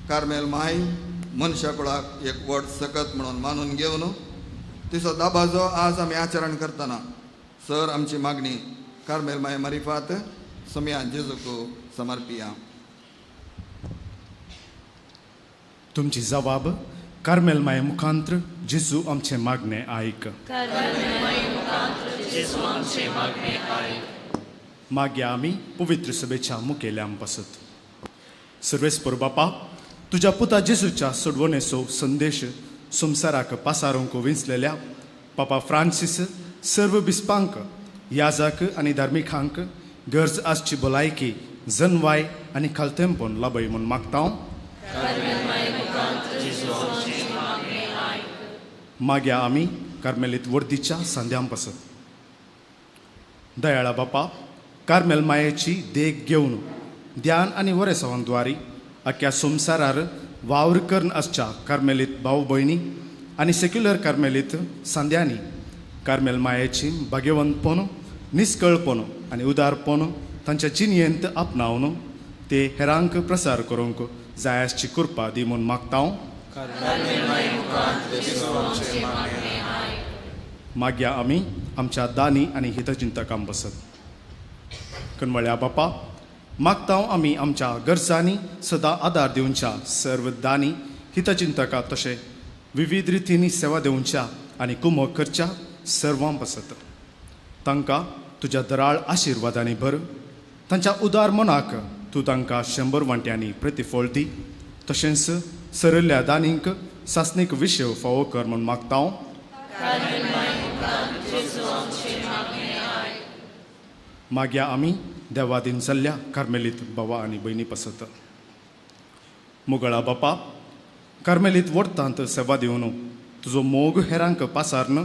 कार्मेल माय मनशा कुळाक एक व्हड सकत म्हणून मानून घेवन तिचो दाबाजो आज आमी आचरण करतना सर आमची मागणी कार्मेल माय मारिफात समया जेजूक समर्पिया. तुमची जबाब कार्मेल माये मुखांत्र जेजू आमचें मागणें आयक. मागया आमी पवित्र सभेच्या मुखेल्यां पासत. सर्वेस्पर बापा, तुज्या पुता जेजूच्या सोडवणेचो संदेश संवसाराक पासारूंक विंचलेल्या पापा फ्रांसीस सर्व बिस्पांक, याजाक आनी धार्मिकांक गरज आसची भलायकी, जनवाय आनी खालतेंपण लाभय म्हूण मागता. मागया आमी कार्मेलीत वर्दीच्या सांद्यां पासत. दयाळा बापा, कार्मेल मायेची देख घेवन ध्यान आनी वरेसावांद्वारी अख्ख्या संवसारार वावर करून आसच्या कार्मेलीत भाव भयणी आनी सेक्युलर कार्मेलीत सांद्यांनी कार्मेल मायेची भाग्यवंतपण, निस्कळपण आनी उदारपण तांच्या जिणयेंत आपणावन ते हेरांक प्रसार करूंक जाय आसची कृपा दी म्हूण मागता. मागया आमी आमच्या दानी आनी हितचिंतकां बसत. कणवळ्या बापा, मागता आमी आमच्या गरजांनी सदां आदार दिवच्या सर्व दानी हितचिंतकां तशें विविध रितींनी सेवा दिवच्या आनी कुमक करच्या सर्वां बसत. तांकां तुज्या दराळ आशिर्वादांनी भर, तांच्या उदार मनाक तूं तांकां 100 वांट्यांनी प्रतिफळ दी. तशेंच सरल्या दानींक सासणीक विशय फावो कर म्हूण मागता. मागया आमी देवादीन जाल्ल्या कार्मेलीत भावा आनी भयणी पासत. मुगळा बापा, कार्मेलीत वर्तांत सेवा दिवन तुजो मोग हेरांक पासारन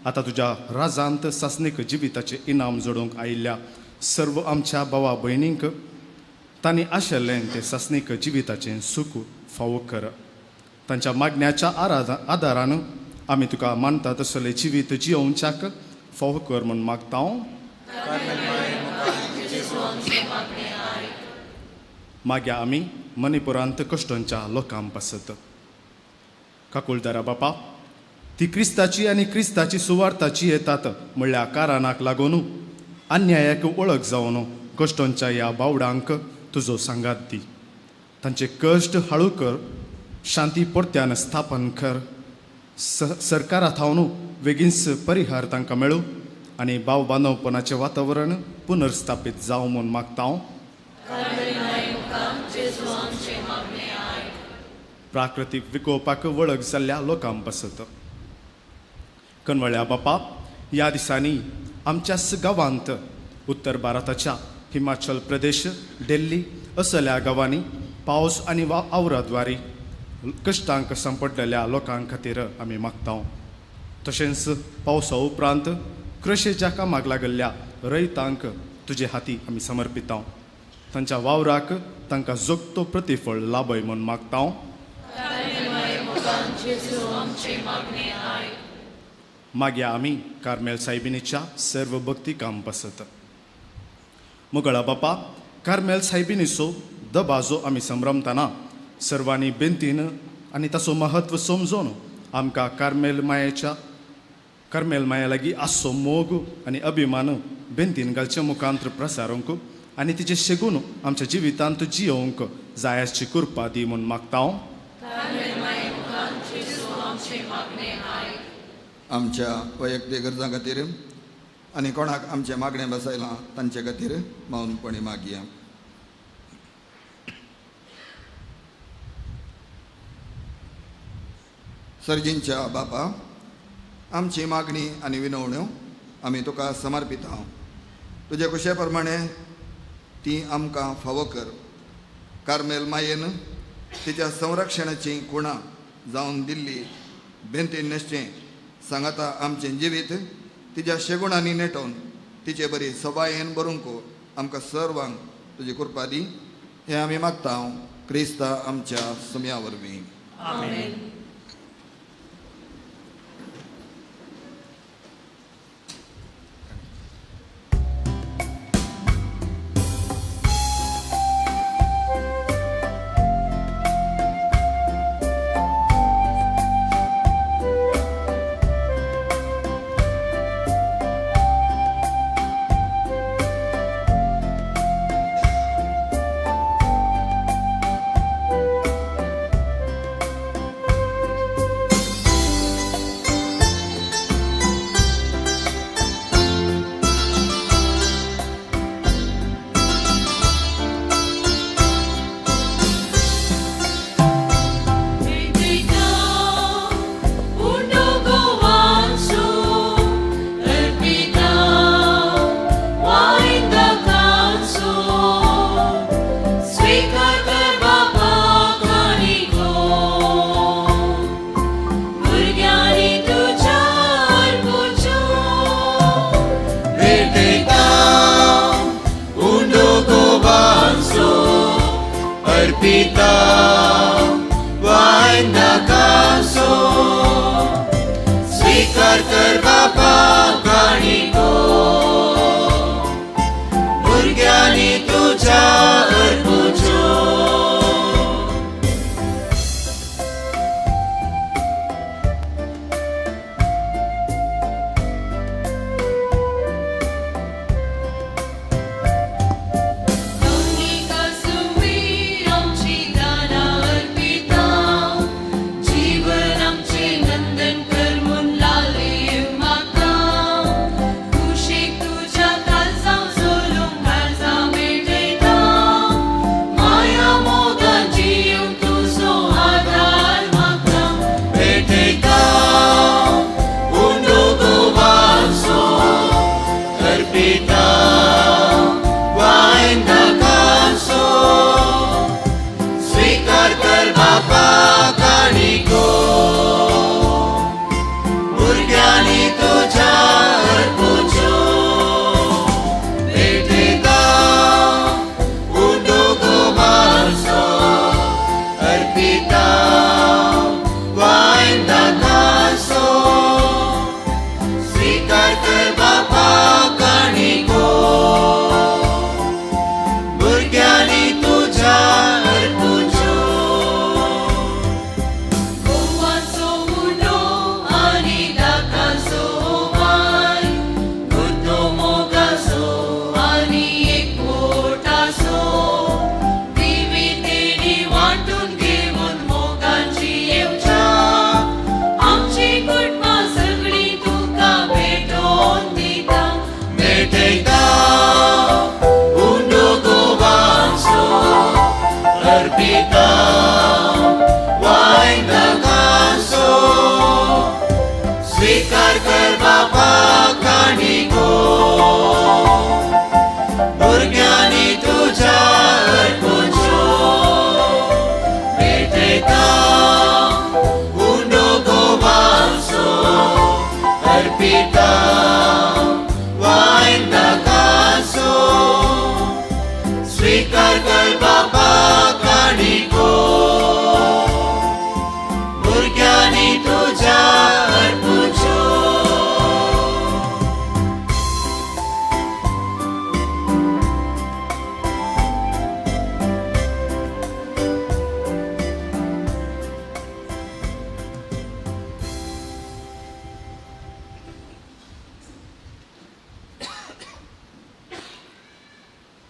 आतां तुज्या राजांत सासणीक जिविताचें इनाम जोडूंक आयिल्ल्या सर्व आमच्या भावा भयणींक तांणी आशिल्लें तें सासणीक जिविताचें सूख फावो कर. तांच्या मागण्याच्या आदारान आमी तुका मानता तसलें जिवीत जियोवच्याक फावो कर म्हूण मागता. मागीर आमी मणिपुरांत कश्टांच्या लोकां पासत. काकुळदारा बापा, ती क्रिस्ताची आनी क्रिस्ताची सुवार्थाची येतात म्हणल्या कारणाक लागून अन्यायाक वळख जावन कश्टांच्या ह्या बावडांक तुजो सांगात दी. तांचे कश्ट हाळू कर, शांती परत्यान स्थापन कर. सरकारा थावन बेगीनच परिहार तांकां मेळूं आनी भाव बांदवपणाचें वातावरण पुनर्स्थापीत जावं म्हूण मागता. प्राकृतीक विकोपाक वळख जाल्ल्या लोकां पासत. कनवळ्या बापा, ह्या दिसांनी आमच्याच गांवांत उत्तर भारताच्या हिमाचल प्रदेश, दिल्ली असल्या गांवांनी पावस आनी आवराद्वारी कश्टांक सांपडलेल्या लोकां खातीर आमी मागता. तशेंच पावसा उपरांत कृशेच्या कामाक लागिल्ल्या रयतांक तुजे हाती आमी समर्पिता. तांच्या वावराक तांकां जोगतो प्रतिफळ लाभय म्हूण मागता. मागीर आमी कार्मेल सायबिणीच्या सर्व भक्ती काम पासत. मुगळा बापा, कार्मेल सायबिणीचो दबाजो आमी संभ्रमतना सर्वांनी बेंतीन आनी ताचो महत्व समजून आमकां कार्मेल माया लागीं आसचो मोग आनी अभिमान बेंतीन घालचे मुखांत प्रसारूंक आनी तिचे शेगून आमच्या जिवितांत जियोवंक जायाची कृपा दी म्हूण मागता. आमच्या वैयक्तीक गरजां खातीर आनी कोणाक आमचें मागणें बसयलां तांचे खातीर मौनपणी मागया. सर्जींच्या बापा, आमची मागणी आनी विनवण्यो आमी तुका समर्पिता. तुजे कुशे प्रमाणे ती आमकां फावो कर. कार्मेल मायेन तिच्या संरक्षणाची खुणां जावन दिल्ली बेंतीन न्हेसचें सांगाता आमचें जिवीत तिज्या शेगुणांनी नेटोवन तिचे बरी सबायेन बरूंक आमकां सर्वांक तुजी कृपा दी. हें आमी मागता क्रिस्ता आमच्या सुम्या वरवीं. आमेन.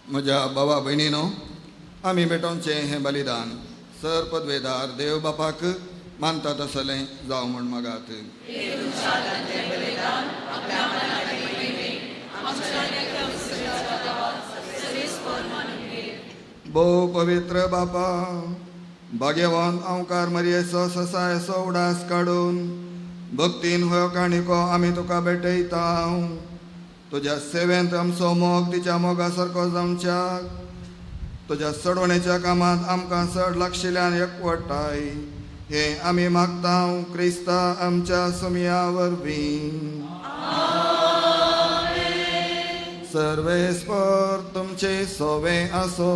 म्हज्या बाबा भयणीनो, आमी भेटोवचें हें बलिदान सर पदवेदार देव बापाक मानता तसलें जावं म्हूण मागात. भोव पवित्र बापा, भाग्यवान अंकार मरयेचो ससायचो उडास काडून भक्तीन हो काणिको आमी तुका भेटयता. तुज्या सेवेंत आमचो मोग तिच्या मोगा सारको जावच्याक, तुज्या चडवणेच्या कामांत आमकां चड लागशिल्ल्यान एकवटाय हें आमी मागता क्रिस्ता आमच्या सुमया वरवीं. सर्वेस्पर तुमचे सोवे आसो,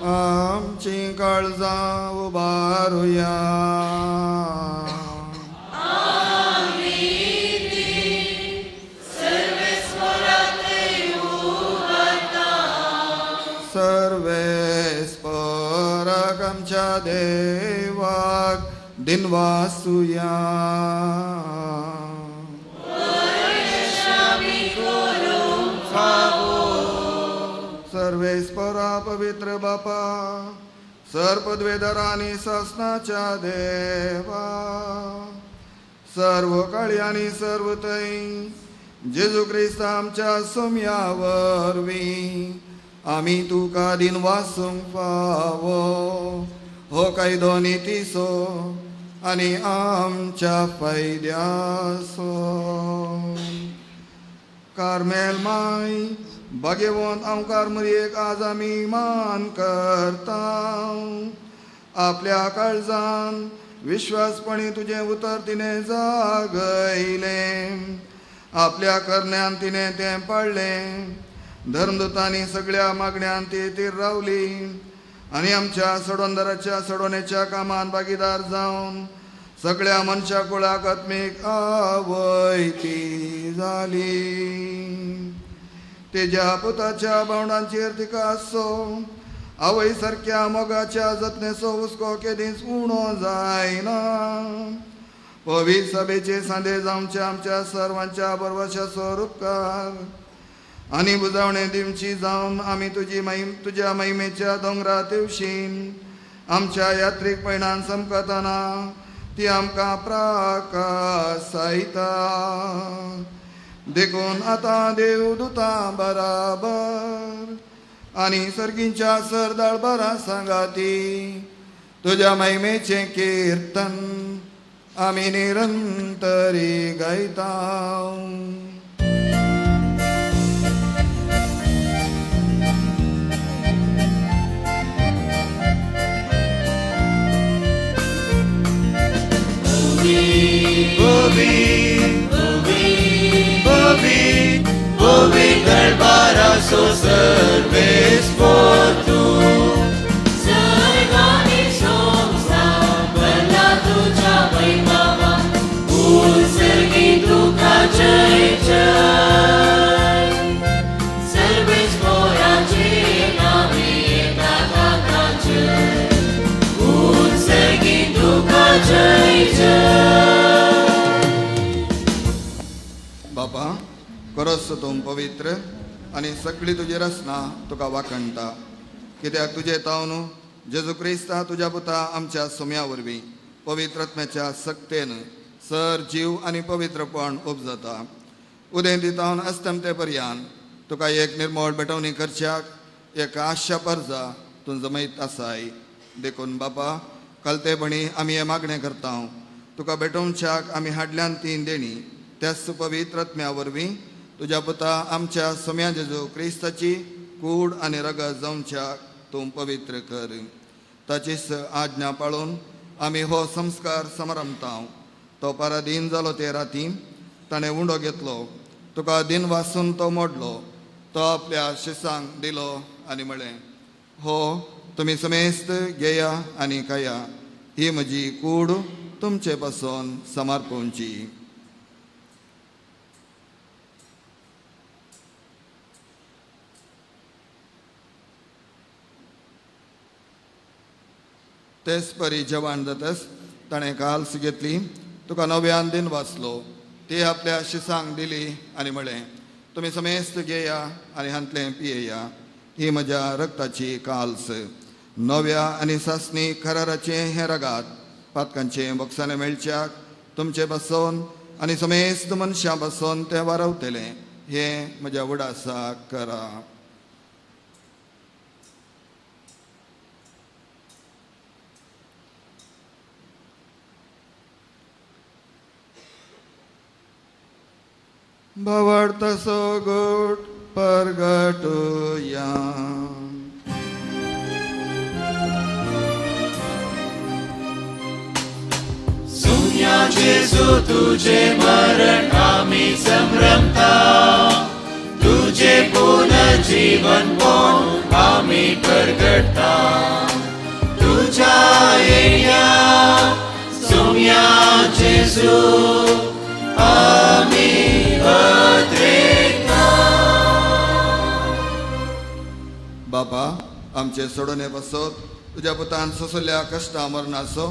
आमची काळजां उबारुया. सर्वेस्पराक आमच्या देवाक दिनवासुया. सर्वेस्परा पवित्र बापा, सर पदवेदार आनी सासनाच्या देवा, सर्व काळी आनी सर्व थंय जेजू क्रिस्त आमच्या सोम्या वरवीं आमी तुका दिनवासूंक फावो हो कायदो नितीचो आनी आमच्या फायद्याचो. कार्मेल माय भाग्यवंत अंकार मरयेक आज आमी मान करता. आपल्या काळजान विश्वासपणी तुजें उतर तिणें जागयलें, आपल्या करण्यान तिणें तें पाळ्ळें. धर्मदूतांनी सगळ्या मागण्यान ती तीर रावली आनी आमच्या सडोंदराच्या सडोवणेच्या कामांत भागीदार जावन सगळ्या मनशा कुळाक आत्मीक आवय ती जाली. तेज्या पुताच्या भावंडांचेर तिका आसचो आवय सारक्या मोगाच्या जतनेचो हुस्को केदींच उणो जायना. पवित्र सभेचे सांदे जावच्या आमच्या सर्वांच्या बरवशाचो उपकार आनी बुजावणे दिवची जावन आमी तुजी महिम तुज्या महिमेच्या दोंगरा तेवशीन आमच्या यात्रीक पयणान समकतना ती आमकां प्राकासायता. देखून आतां देवदूतां बराबर आनी सर्गींच्या सरदाळबारा सांगाती तुज्या महिमेचें किर्तन आमी निरंतरी गायता. दरबाराचो सर्वेस्पर तूं, सर्गांनी संवसार भरला तुज्या वैभवान, उत्सर्गी तुका जय जय. सर्वेस्पराचे नांवे येता ताका जय, उत्सर्गी तुका जय जय. बापा खरोच तूं पवित्र आनी सगळी तुजी रचना तुका वाखणटा, कित्याक तुजे तावन जेजू क्रिस्ता तुज्या पुता आमच्या सोम्या वरवीं पवित्र आत्म्याच्या सक्तेन सर जीव आनी पवित्रपण उपजता. उदेंती तावन अस्तमते पर्यान तुका एक निर्मळ भेटवणी करच्याक एक आशा परजा तूं जमयत आसाय. देखून बापा कलतेपणी आमी हें मागणें करता, तुका भेटोवच्याक आमी हाडल्यान तीन देणी त्याच पवित्र आत्म्या वरवीं तुज्या पुता आमच्या सोम्या जेजू क्रिस्ताची कूड आनी रगत जावच्याक तूं पवित्र कर. ताचीच आज्ञा पाळून आमी हो संस्कार समारंभता. तो पराधीन जालो ते राती ताणें उंडो घेतलो, तुका दिन वासून तो मोडलो, तो आपल्या शिसांक दिलो आनी म्हळें, हो तुमी समेस्त घेया आनी खाया, ही म्हजी कूड तुमचे पासून समर्पणची. तेच परी जेवण जातच ताणें काल्स घेतली, तुका नव्यान दिन वाचलो, ती आपल्या शिसांक दिली आनी म्हळें, तुमी समेस्त घेया आनी हांतलें पियेया, ही म्हज्या रक्ताची काल्स, नव्या आनी सासणी कराराचें हें रगात, पातकांचें बोक्साणें मेळच्याक तुमचें बसोवन आनी समेस्त मनशां बसोवन तें वारवतलें, हें म्हज्या उडासाक करा. भावार्थाचो गोट परगटुया. सुन्या जेजू तुझे मरण आमी संभ्रमता, तुझे पुनर्जीवन कोण आमी परगटता, तुझ्या येण्या सुन्या जेजू आमी अद्रेकता. बापा, आमचे सोडोने बसत तुज्या पुतान सोसल्या कश्टा मरणाचो,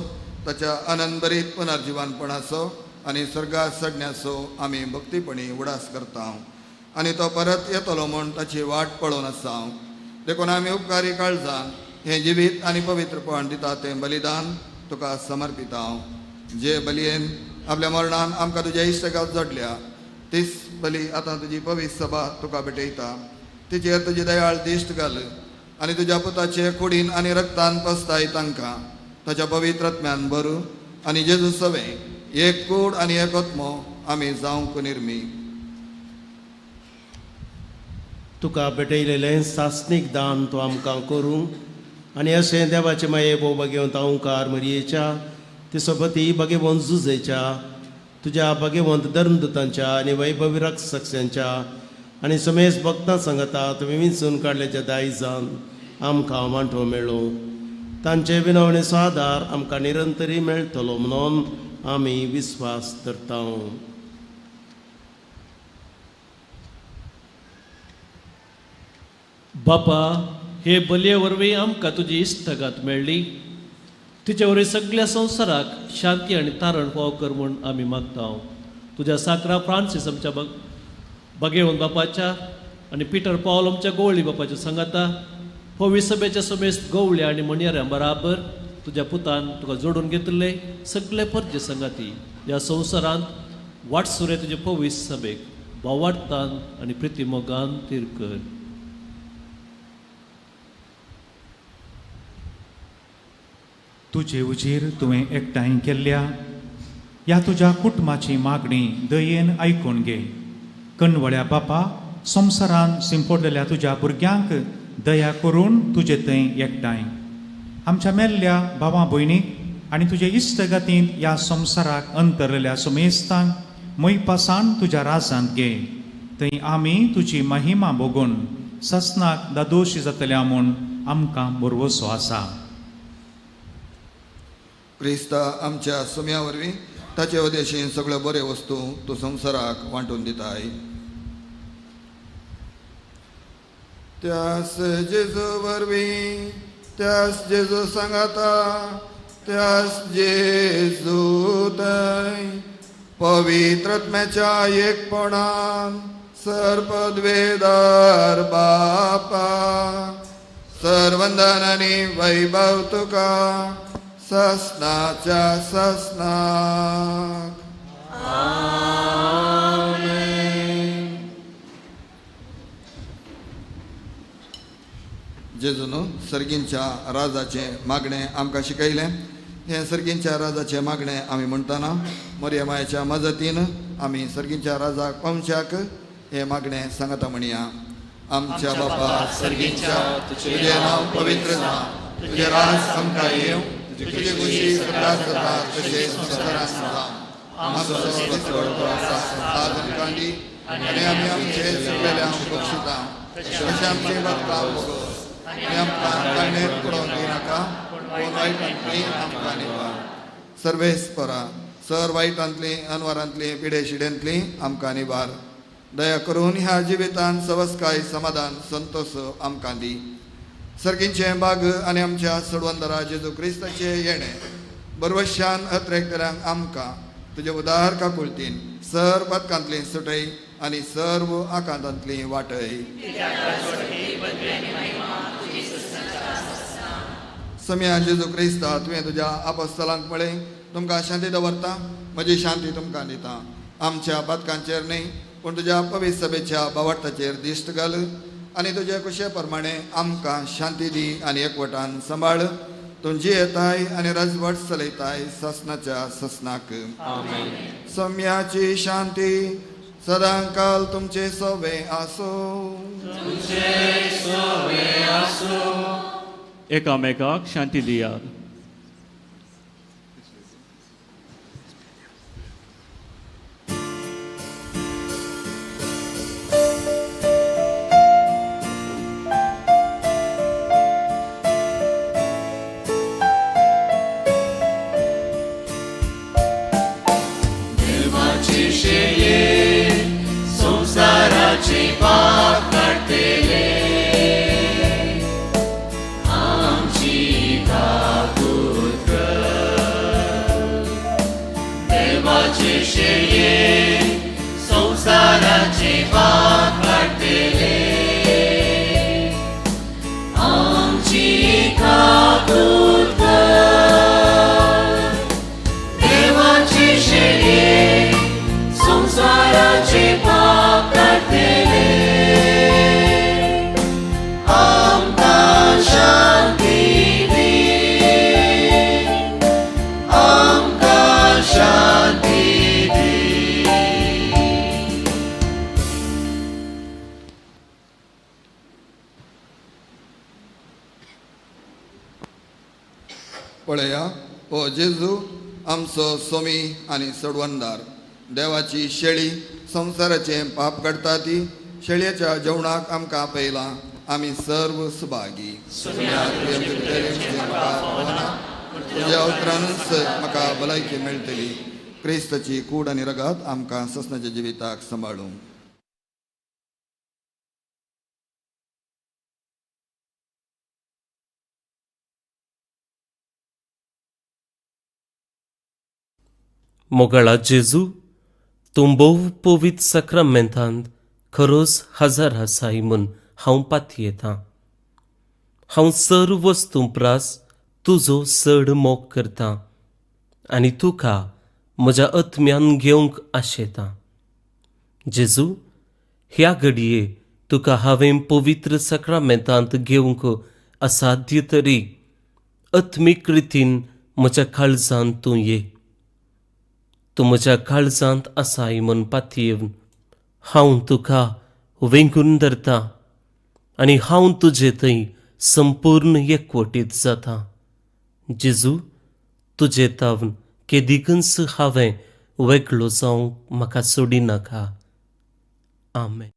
ताच्या आनंदभरीत पुनर्जिवानपणाचो आनी स्वर्गात चडण्याचो आमी भक्तीपणी उडास करता आनी तो परत येतलो म्हूण ताची वाट पळोवन आसा. देखून आमी उपकारी काळजान हें जिवीत आनी पवित्रपण दिता तें बलिदान तुका समर्पिता. जे बलयेन आपल्या मरणान आमकां तुज्या इश्टगात जोडल्या तीच बली आतां तुजी पवित्र सभा तुका भेटयता. तिचेर तुजी दयाळ दिश्ट घाल आनी तुज्या पुताचे कुडीन आनी रक्तान पसताय तांकां ताच्या पवित्र आत्म्यान भरू आनी जेजू सवें एक कूड आनी एक आत्मो आमी जावंक निर्मी. तुका भेटयलेलें सासणीक दान तूं आमकां करूं आनी अशें देवाचे माये भोव भगेवंत ओंकार मरयेच्या ते सोबती भगेवंत जुजेच्या तुज्या भगेवंत धर्मदूतांच्या आनी वैभवी रक्षकांच्या आनी समेस भक्तां सांगता तुवें विंचून काडल्याच्या दायजान आमकां वांटो मेळूं. तांचे विनवणेचो आदार आमकां निरंतरी मेळटलो म्हणून आमी विस्वास धरता. बापा, हे बलये वरवीं आमकां तुजी इश्टगात मेळ्ळी, तिचे वरवीं सगळ्या संवसाराक शांती आनी तारण फावो कर म्हूण आमी मागता. तुज्या साकरा फ्रांसीस आमच्या बगेवन बापाच्या आनी पिटर पावल आमच्या गोवळी बापाच्या सांगाता पवी सभेच्या समेस्त गोवळ्या आनी म्हणयाऱ्यां बराबर तुज्या पुतान तुका जोडून घेतिल्ले सगळे परजे सांगाती ह्या संवसारांत वाटसुरे तुजे पवी सभेक भावार्थान आनी प्रितीमोगान तीर कर. तुजे उजीर तुवें एकठांय केल्ल्या ह्या तुज्या कुटुंबाची मागणी दयेन आयकून घे. कणवळ्या बापा, संवसारान सिंपडलेल्या तुज्या भुरग्यांक दया करून तुजे थंय एकठांय आमच्या मेल्ल्या भावा भयणीक आनी तुजे इश्टगतींत ह्या संवसाराक अंतरलेल्या सुमेस्तांक मोयपासान तुज्या राजांत घे. थंय आमी तुजी महिमा भोगून ससनाक दादोशी जातल्या म्हूण आमकां भरवसो आसा. क्रिस्ता आमच्या सुम्या वरवीं ताचे उद्देशीन सगळ्यो बऱ्यो वस्तू तूं संवसाराक वांटून दिताय. त्यास जेजू वरवीं, त्यास जेजू सांगाता, त्यास जेजू थंय पवित्र आत्म्याच्या एकपणान सर्पद्वेदार बापा सर्वंदन आनी वैभव तुका ससनाच्या ससनाक. आमेन. जेजून सर्गींच्या राजाचें मागणें आमकां शिकयलें. हें सर्गींच्या राजाचें मागणें आमी म्हणटना मरिया मायेच्या मजतीन आमी सर्गींच्या राजाक पावच्याक हें मागणें सांगता म्हणया. आमच्या बापा सर्गींच्या, तुजें नांव पवित्र जावं, तुजें राज आमकां येवं, तुजी खुशी स्वर्गात जाता तशें संवसारांत जावं. आमचो दिसवडो आज आमकां दी आनी आमी आमचे चुकलेल्यांक बक्षिता तशें आमचें बाबा भोगोस आनी आमकां कांडेर पडोवन दिनाका, पूण वायटांतली आमकां निवार. सर्वेस्परा सर वायटांतली अनवरांतली पिडे शिडेंतली आमकां निवार. दया करून ह्या जिवितान सवस्काय समाधान संतोष आमकां दी. सर्गींचें बाग आनी आमच्या सडवंदरा जेजू क्रिस्ताचें येणें बरवशान अत्रेकतल्यांक आमकां तुजे उदार काकुळतीन सर्व पदकांतली सुटय आनी सर्व आकांतांतली वाटय. सम्या जेजू क्रिस्ता, तुवें तुज्या आपस्तलांक म्हळें, तुमकां शांती दवरता, म्हजी शांती तुमकां दिता. आमच्या पातकांचेर न्हय पूण तुज्या पवित्र सभेच्या बावडताचेर दिश्ट घाल आनी तुजे कुशे प्रमाणे आमकां शांती दी आनी एकवटान सांबाळ. तूं जियेताय आनी राजवट चलयताय ससनाच्या ससनाक. सम्याची शांती सदांकाल तुमचे सोवे आसूं. एकामेकाक शांती दियात. देवाची शेये संसाराची पाप काडटले आमची काकूत कर. देवाची शेये संसाराची पाप काडटले आमची काकूत कर. देवाची शेये संसाराचे पाप काडटले आमकां शांती दी, आमकां शांती दी. पळया हो जेजू आमचो सोमी आनी सोडवणदार. देवाची शेळी संवसाराचें पाप काडटा ती शेळयेच्या जेवणाक आमकां आपयलां. आमी सर्व सुभागी. तुज्या उतरानूच म्हाका भलायकी मेळटली. क्रिस्ताची कूड आनी रगत आमकां ससनाच्या जिविताक सांबाळूं. मोगाळा जेजू, तूं भोव पवित्र साक्रामेंतांत खरोच हजर आसाय म्हूण हांव पातयेतां. हांव सर्व वस्तूं प्रास तुजो चड मोग करतां आनी तुका म्हज्या आत्म्यान घेवंक आशेतां. जेजू, ह्या घडये तुका हांवें पवित्र साक्रामेंतांत घेवंक असाध्य तरी आत्मीक रितीन म्हज्या काळजांत तूं ये. तूं म्हज्या काळजांत आसाय म्हूण पातयेवन हांव तुका वेंगून धरतां आनी हांव तुजे थंय संपूर्ण एकवटीत जाता. जेजू, तुजे तावन केदिकूच हांवें वेगळो जावंक म्हाका सोडिनाका. आमेन.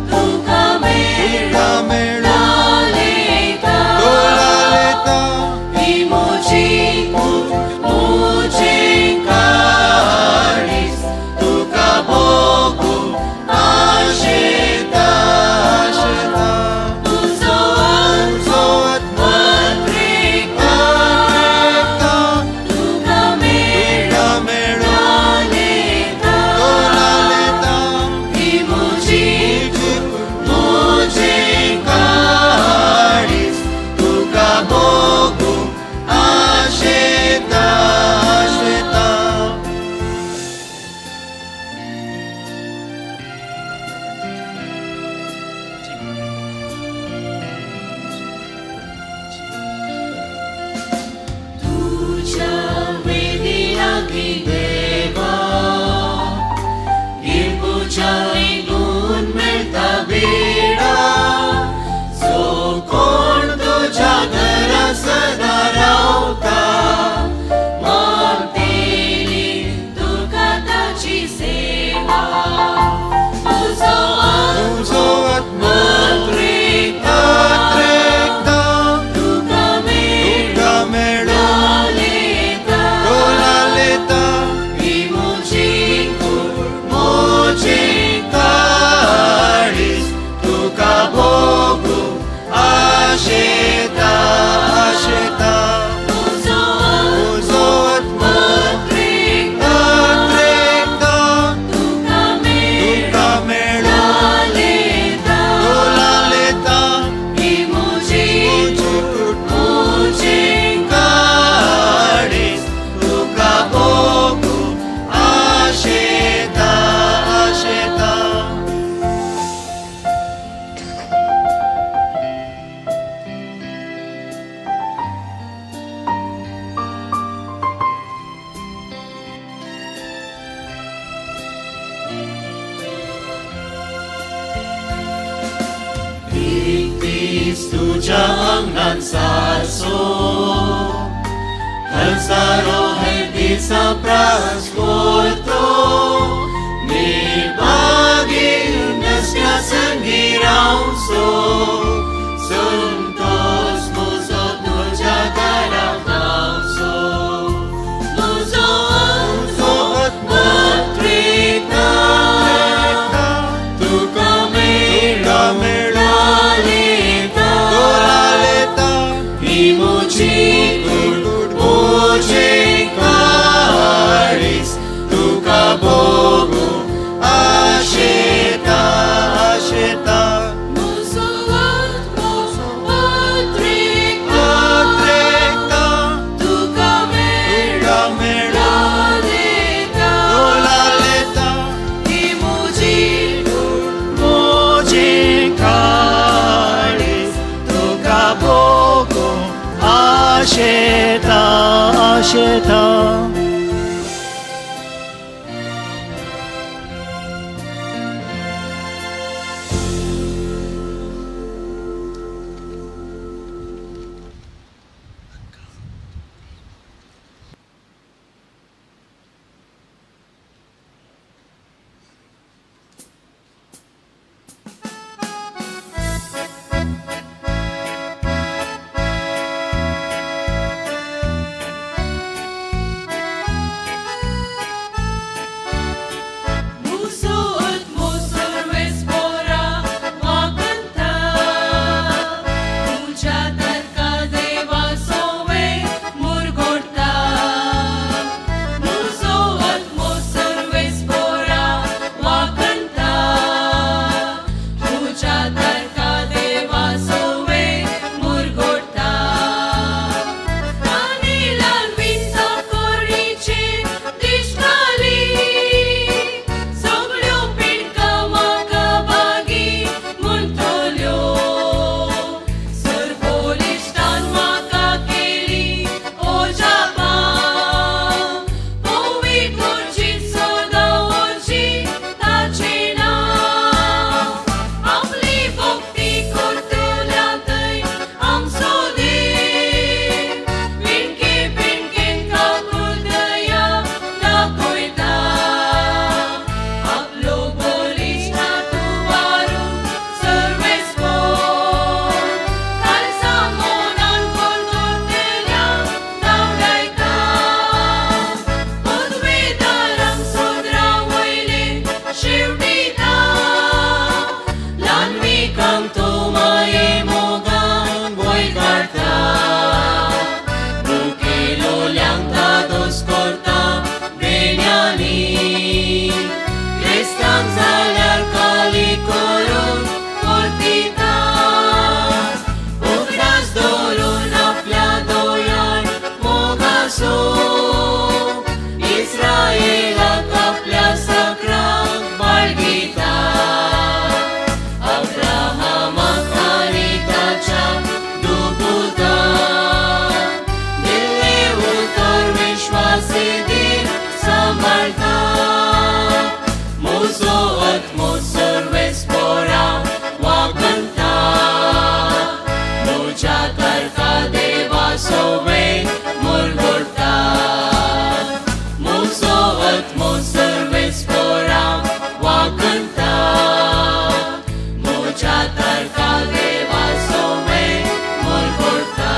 तुका मेळूं लालयता। एक दीस तुज्या आंगणान सारसो हजारो हे दिसा प्रास करतो निर्भागी नसल्या संगी रावसो संतोष म्हजो तुज्या दारा गावसो म्हजो आत्मो त्रेता तुका मेळो मेळालेता ही म्हजी कूड म्हजें काळीज तुका भोगूं आशेता आशेता म्हजो आत्मो पत्रेकता तुका मेळो मेळालेता ही म्हजी कूड म्हजें काळीज तुका भोगूं आशेता आशेता. म्हजो आत्मो सर्वेस्पोरा वागंता तुज्या तारका देवा सोवे मुरगोडता म्हजो आत्मो सर्वेस्पोरा वागंता तुज्या तारका देवा सोवे मुरगोडता दानीलान विंचा कोरीचे दिश्टाली सगळ्यो पिडका म्हाका बागी म्हणटल्यो सरबोलिश्टान म्हाका केली ओजापां पवित्र सदां वरची ताचें नांव आपली भक्ती करतल्या थंय आमचो देव पिणके पिणकेन काकुळदया दाखयता आपलो बळिश्ट तूं वारून सर्वेस्पोर काळजा मनान करतल्या धांवडायता पदवेदारांक सोदरा वयले शेवटिता ल्हानविकांक तूं माये मोगान वयर काडटा मुखेलोल्यांक धादोस करता भेण्यांनी क्रिस्तांक जाल्यार काली करून परतिता उगडास दवरून आपल्या दोळ्यार मोगाचो इस्रायलाक आपल्या सकरांक बाळगिता अब्राहमाक आनी ताच्या दुपुताक दिल्लें उतर विश्वासी दीन सांबाळटा म्हजो आत्मो सर्वेस्पोरा वागंता म्हज्या तारका देवा सोवे मुरगोडटा म्हजो आत्मो सर्वेस्पोरा वागंता म्हज्या तारका देवा सोवे मुरगोडटा.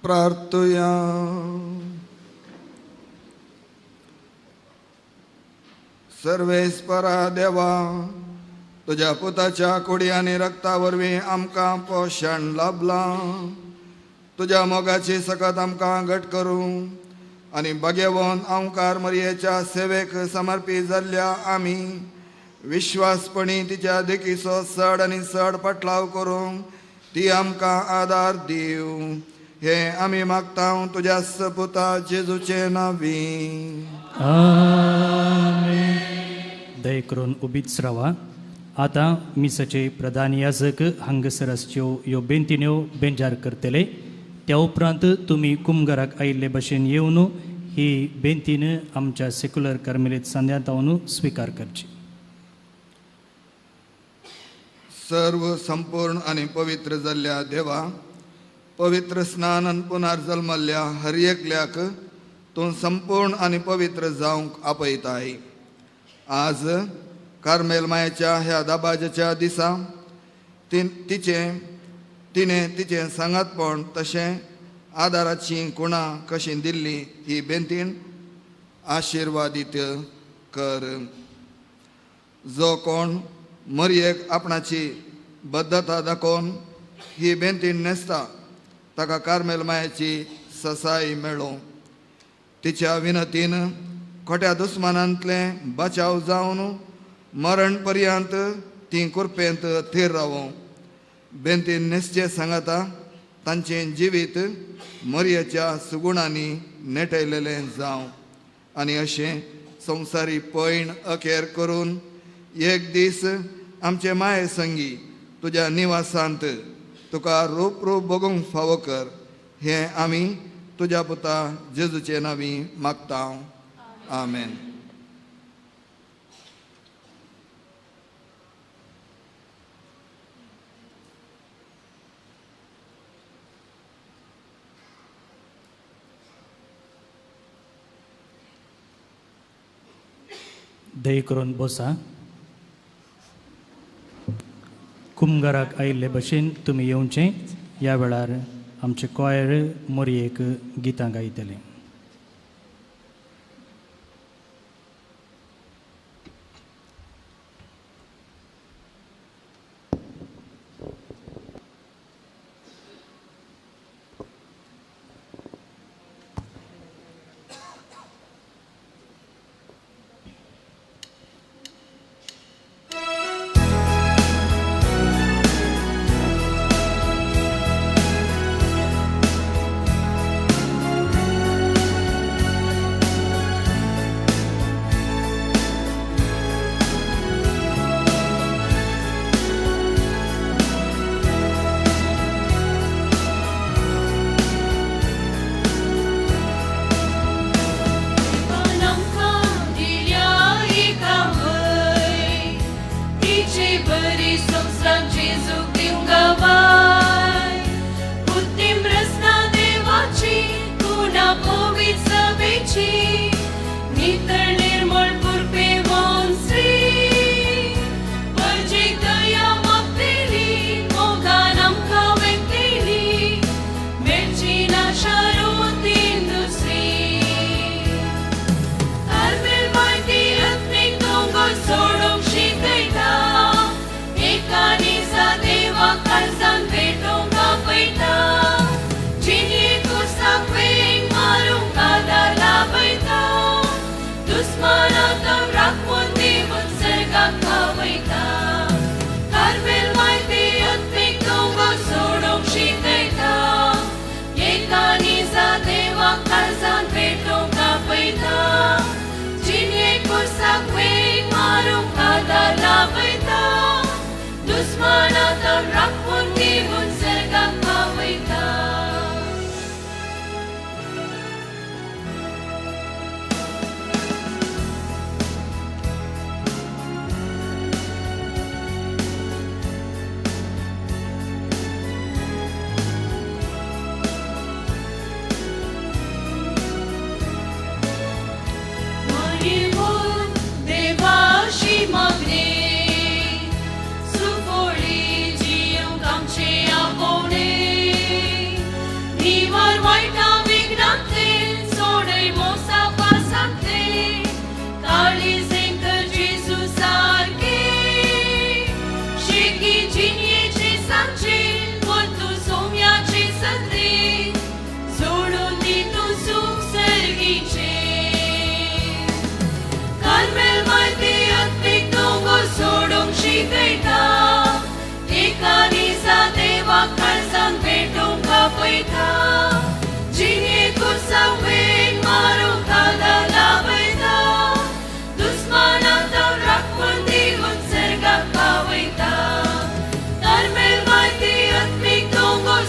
प्रार्थुया. सर्वेस्परा देवा, तुज्या पुताच्या कुडी आनी रक्ता वरवीं आमकां पोशण लाभलां. तुज्या मोगाची सकत आमकां घट करूं आनी बागेवन ओंकार मरयेच्या सेवेक समर्पीत जाल्ल्या आमी विश्वासपणी तिच्या देखीचो चड आनी चड पटलाव करूंक ती आमकां आदार दिवं, हे आमी मागता तुज्या पुता जेजूचे नांवी. आमेन. दया करून उबीच रावा. आतां मिसाचे प्रधान याजक हांगासर आसच्यो ह्यो बेंतिण्यो बेंजार करतले. त्या उपरांत तुमी कुमगाराक आयिल्ले भशेन येवन ही बेंतीन आमच्या सेक्युलर कार्मेलीत सांद्यांत स्विकार करची. सर्व संपूर्ण आनी पवित्र जाल्ल्या देवा, पवित्र स्नान आनी पुनर्जल्मल्ल्या हर एकल्याक तूं संपूर्ण आनी पवित्र जावंक आपयताय. आज कार्मेल मायेच्या ह्या दाबाजेच्या दिसा तिणें तिचें सांगातपण तशें आदाराची कुणां कशी दिल्ली ही बेंतीन आशिर्वादीत कर. जो कोण मरयेक आपणाची बद्धता दाखोवन ही बेंतीन न्हेसता ताका कार्मेल मायेची ससाय मेळूं. तिच्या विनतीन खोट्या दुस्मानांतलें बचाव जावन मरण पर्यंत ती कुरपेंत थीर रावूं. बेंतीन न्हेसचे सांगाता तांचें जिवीत मरयेच्या सुगुणांनी नेटयलेलें जावं आनी अशें संवसारी पयण अखेर करून एक दीस आमचे माये संगी तुज्या निवासांत तुका रूप रूप बगूंक फावो कर. हें आमी तुज्या पुता जेजूचे नांवी मागता. आमेन. दया करून बसा. कुमगाराक आयिल्ले भशेन तुमी येवचें. ह्या वेळार आमचे कॉयर मोरयेक गितां गायतले.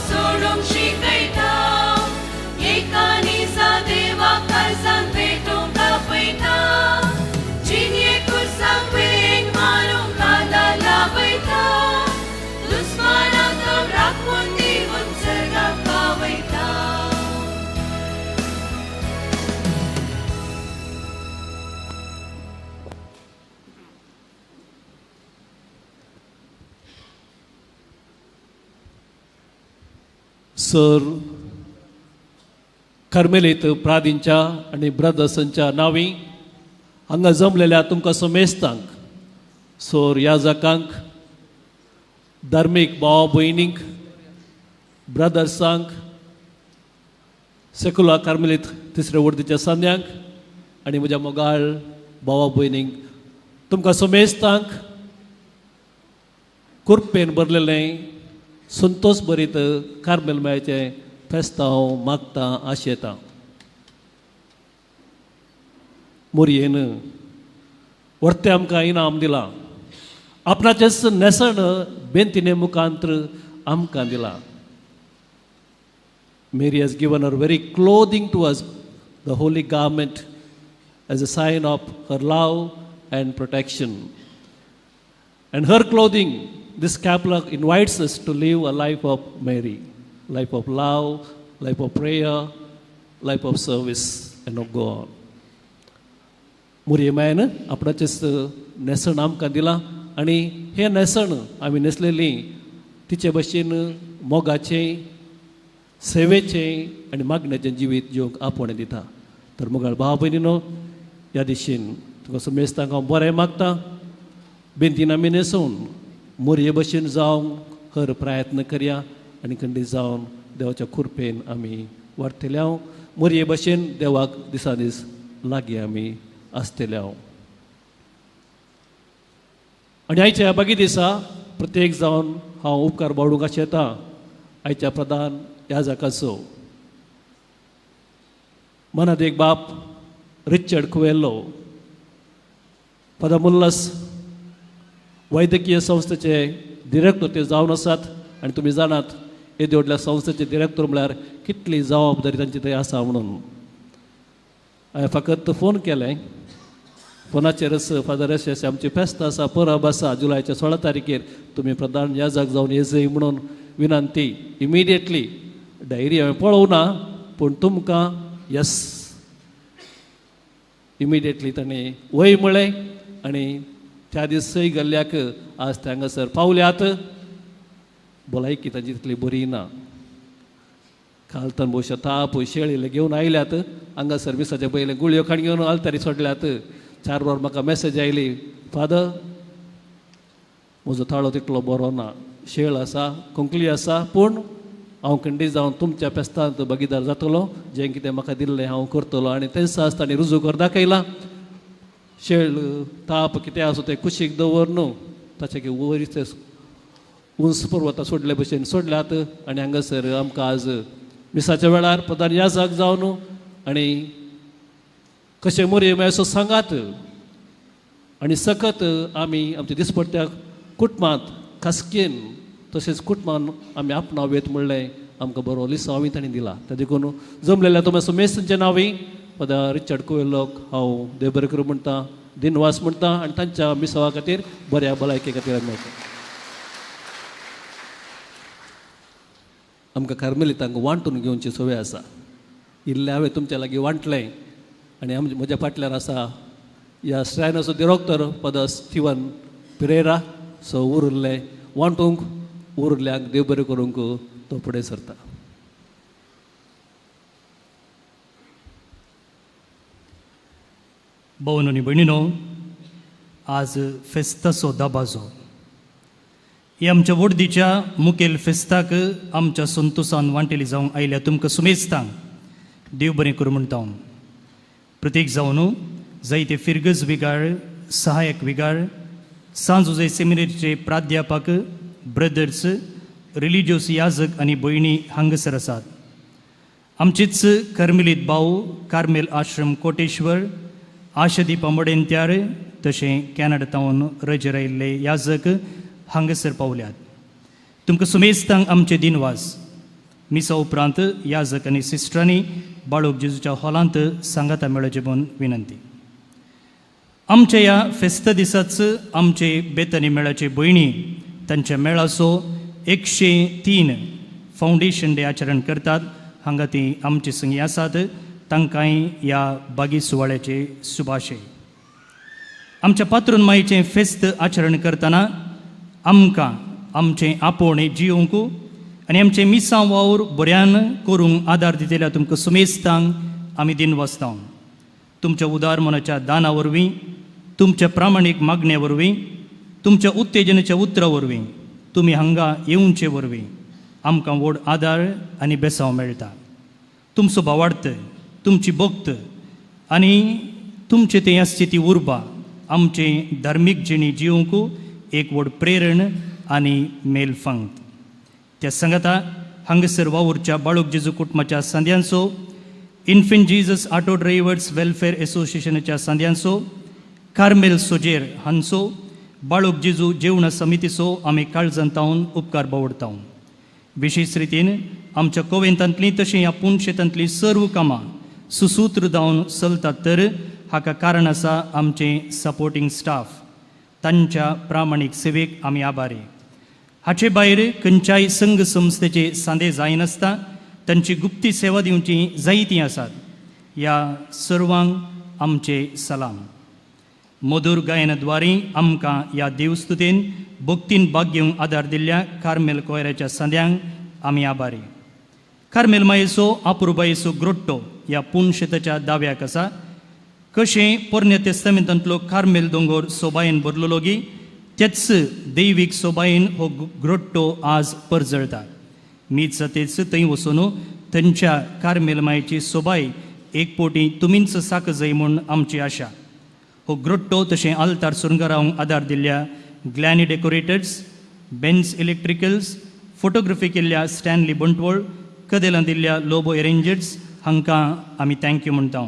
सोडूंक शिकयता. सर कार्मेलीत प्रादींच्या आनी ब्रदर्सांच्या नांवी हांगा जमलेल्या तुमकां समेस्तांक, सोर याजकांक, धार्मीक भाव भयणींक, ब्रदर्सांक, सेकुला कार्मेलीत तिसऱ्या वर्दीच्या सांद्यांक आनी म्हज्या मोगाळ भावा भयणींक, तुमकां समेस्तांक कुरपेन भरलेलें संतोष भरीत कार्मेल मायेचें फेस्तांव मागता आशेता. मोरयेन वर्ते आमकां इनाम दिलां, आपणाचेंच न्हेसण बेंतिने मुखांत्र आमकां दिलां. Mary has given her very clothing to us, the holy garment, as a sign of her love and protection. And her clothing, this scapular invites us to live a life of Mary, life of love, life of prayer, life of service, and of God. मुरयेमायन आपणाचेंच न्हेसण आमकां दिलां आनी हें न्हेसण आमी न्हेसलेलीं तिचे भशेन मोगाचें, सेवेचें आनी मागण्याचें जिवीत जिवंक आपोवणें दिता. तर मोगाळ भाव भयणीनो, ह्या दिशेन तुका समेस्तांक हांव बरें मागता. बेंतीन आमी न्हेसून मोरये भशेन जावंक हर प्रयत्न करया आनी खंडीत जावन देवाच्या खुरपेन आमी वाडटले हांव. मोरये भशेन देवाक दिसान दीस लागीं आमी आसतले हांव. आनी आयच्या बागी दिसा प्रत्येक जावन हांव उपकार बावडूंक आशेता आयच्या प्रधान याजकाचो, मनात एक बाप रिचर्ड कुवेल्लो, फादर मुल्लस वैद्यकीय संस्थेचे डिरेक्टर ते जावन आसात आनी तुमी जाणात येदे व्हडल्या संस्थेचे डिरेक्टर म्हळ्यार कितली जबाबदारी तांची थंय आसा म्हणून. हांवें फकत फोन केलें, फोनाचेरच फादर अशें अशें आमची फेस्त आसा, परब आसा जुलयाच्या 16 तारखेर, तुमी प्रधान याजक जावन येजय म्हणून विनंती. इमिडिएटली डायरी हांवें पळोवना पूण तुमकां यस इमिडिएटली ताणें वय म्हळें आनी त्या दीस सय गेल्ल्याक आज ते हांगासर पावल्यात. भलायकी तांची तितली बरी ना, कालतन भोवशा ताप शेळीले घेवन आयल्यात हांगासर मिसाच्या पयलें गुळयो खाण घेवन आलतारी सोडल्यात. 4 वर म्हाका मॅसेज आयली, फादर म्हजो ताळो तितलो बरो ना, शेळ आसा, खोंकली आसा, पूण हांव खंडीत जावन तुमच्या फेस्तांत भागीदार जातलो, जें कितें म्हाका दिल्लें हांव करतलो. आनी तेंच आज तांणी रुजू कर दाखयला. शेळ ताप कितें आसूं तें कुशीक दवर न्हू, ताचे की वयर ते उंच पर्वता सोडले भशेन सोडल्यात. आनी हांगासर आमकां आज मिसाच्या वेळार प्रधान याजक जावन आनी कशें मोरये मायसो सांगात आनी सकत आमी आमच्या दिसपट्ट्या कुटुंबांत खासकेन तशेंच कुटुंबान आमी आपणावेत म्हणलें आमकां बरो लिसांव तांणी दिला. त्या देखून जमलेल्या तुमी समेस्तांच्या नांवी फादर रिचर्ड कुवेल्लोक हांव देव बरें करूं म्हणटा, दिनवास म्हणटा आनी तांच्या मिसावा खातीर बऱ्या भलायके खातीर आमी आमकां कार्मेलितांक वांटून घेवची संवय आसा. इल्लें हांवें तुमच्या लागीं वांटलें आनी आमच्या म्हज्या फाटल्यान आसा ह्या श्रायनाचो दिरोक्तर फादर स्टिवन पिरेरा. सो उरिल्लें वांटूंक उरिल्ल्यांक देव बरें करूंक तो फुडें सरता. भोवन आनी भयणीनो, आज फेस्ताचो दबाजो. ही आमच्या वडदीच्या मुखेल फेस्ताक आमच्या संतोसान वांटेली जावंक आयल्या तुमकां सुमेस्तांक देव बरें करूं म्हणटा हांव. प्रत्येक जावन जायते फिरगज विगार, सहायक विगार, सांजुजे सेमिनेरीचे प्राध्यापक, ब्रदर्स, रिलिजियस याजक आनी भयणी हांगासर आसात. आमचीच कर्मेलीत भाव कार्मेल आश्रम कोटेश्वर, आशादीप मडेंत्यार तशें कॅनडा तावन रजेर आयिल्ले याजक हांगासर पावल्यात. तुमकां सुमेस्तांक आमचे दिनवास. मिसा उपरांत याजक आनी सिस्टरांनी बाळूक जेजूच्या हॉलांत सांगाता मेळोवचें म्हूण विनंती. आमच्या ह्या फेस्ता दिसाच आमचे बेतनी मेळाचे भयणी तांच्या मेळाचो 103 फावंडेशन डे आचरण करतात. हांगा ती आमचे संगी आसात, तांकांय ह्या बागी सुवाळ्याचे शुभाशय. आमच्या पात्रून मायचें फेस्त आचरण करतना आमकां आमचें आपोवणें जियोवंक आनी आमचें मिसांव वावर बऱ्यान करूंक आदार दितल्या तुमकां सुमेस्तांक आमी दिनवासता. तुमच्या उदार मनाच्या दाना वरवीं, तुमच्या प्रामाणीक मागण्या वरवीं, तुमच्या उत्तेजनाच्या उतरा वरवीं, तुमी हांगा येवचे वरवीं आमकां व्हड आदार आनी बेसांव मेळटा. तुमचो भावार्थ, तुमची भक्त आनी तुमचे तें आसची ती उर्बा आमचे धार्मीक जिणी जिवंक एक व्हड प्रेरण आनी मेलफांत. त्या सांगाता हांगासर वावुरच्या बाळूक जेजू कुटुंबाच्या सांद्यांचो, infant Jesus auto drivers welfare एसोसिएशनाच्या सांद्यांचो, कार्मेल सोजेर हांचो, बाळूक जेजू जेवणा समितीचो आमी काळजान तावन उपकार बावडता. विशेश रितीन आमच्या कोवेंतांतलीं तशें ह्या पुनशेतांतलीं सर्व कामां सुसूत्र जावन चलतात तर हाका कारण आसा आमचें सपोर्टींग स्टाफ. तांच्या प्रामाणीक सेवेक आमी आभारी. हाचे भायर खंयच्याय संघ संस्थेचे सांदे जायनासता तांची गुप्ती सेवा दिवची जायतीं आसात. ह्या सर्वांक आमचे सलाम. मधुर गायनाद्वारे आमकां ह्या देवस्तुतेन भक्तीन भाग घेवंक आदार दिल्ल्या कार्मेल कोयराच्या सांद्यांक आमी आभारी. कार्मेल मायेचो आपुरबायेचो ग्रोट्टो ह्या पुनशेताच्या दाव्याक आसा. कशें पोरण्या तेस्तामेंतांतलो कार्मेल दोंगोर सोबायेन भरलेलो गी तेच दैवीक सोबायेन हो ग्रोट्टो आज परजळटा. मीच तेच थंय वचून थंयच्या कार्मेल मायेची सोबाय एक पोटी तुमीच साक जाय म्हूण आमची आशा. हो ग्रोट्टो तशें आल्तार सुरंगारावंक आदार दिल्ल्या ग्लॅनी डेकोरेटर्स, बेन्स इलेक्ट्रिकल्स, फोटोग्राफी केल्ल्या स्टॅनली बंटवळ, कदेलां दिल्ल्या लोबो एरेंजर्स हांकां आमी thank you म्हणटा.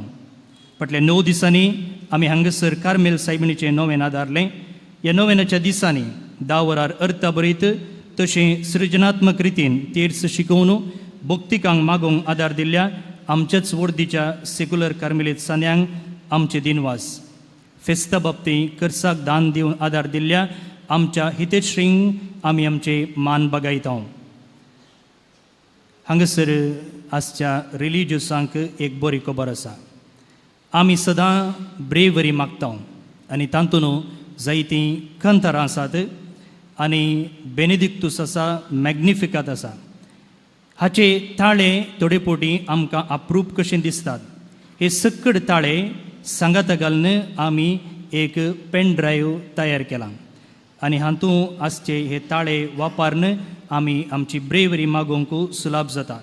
फाटल्या 9 दिसांनी आमी हांगासर कार्मेल सायबिणीचें नोवेन आदारलें. ह्या नोवेनाच्या दिसांनी 10 वरार अर्था बरयत तशें सृजनात्मक रितीन तेर्स शिकोवन भक्तिकांक मागोवंक आदार दिल्ल्या आमच्याच वर्दीच्या सेक्युलर कार्मेलीत सांद्यांक आमचे दिनवास. फेस्ता बाबतींत करसाक दान दिवन आदार दिल्ल्या आमच्या हितेश्रींक आमी आमचे मान बागायता. हांगासर आजच्या रिलिजियसांक एक बरी खबर आसा. आमी सदां ब्रेवरी मागता आनी तातूंत जायतीं कंतारां आसात आनी बेनेदिक्तूस आसा, मॅग्निफिकात आसा. हाचे ताळे थोडे पोटी आमकां अप्रूप कशें दिसतात. हे सक्कड ताळे सांगाता घालून आमी एक पेन ड्रायव्ह तयार केला आनी हातूंत आसचे हे ताळे वापरून आमी आमची ब्रेवरी मागोवंक सुलाभ जाता.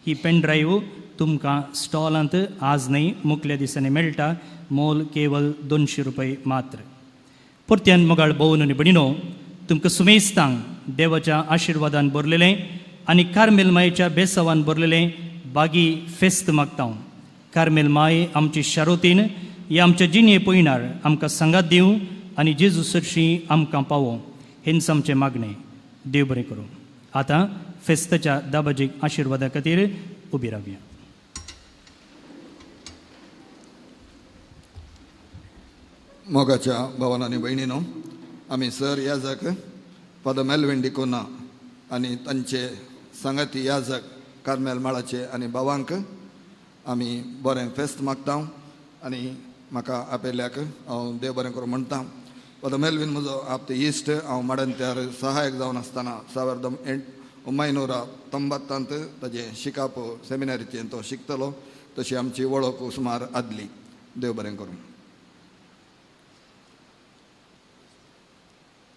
ही पेन ड्रायव्ह तुमकां स्टॉलांत आज न्हय मुखल्या दिसांनी मेळटा. मोल केवल 200 रुपये मात्र. परत्यान मोगाळ भोवन आनी भयणीनो, तुमकां सुमेस्तांक देवाच्या आशिर्वादान भरलेलें आनी कार्मेल मायेच्या बेसावान भरलेलें बागी फेस्त मागता. कार्मेल माय आमची शारोतीन ही आमच्या जिणे पयणार आमकां सांगात दिवं आनी जेजू सरशी आमकां पावों हेंच आमचें मागणें. देव बरें करूं. आतां फेस्ताच्या दाबाजीक आशिर्वादा खातीर उबी रावया. मोगाच्या भावान आनी भयणीनो, आमी सर याजक फादर मेलविन डिकोना आनी तांचे सांगाती याजक कार्मेल माळाचे आनी भावांक आमी बरें फेस्त मागता आनी म्हाका आपयल्याक हांव देव बरें करूं म्हणटा. फादर मेलविन म्हजो आपते इश्ट, हांव माडंत्यार सहायक जावन आसतना सावर्दम 1990 ताजें शिकाप सेमिनारीचें तो शिकतलो, तशी आमची वळख सुमार आदली. देव बरें करूं.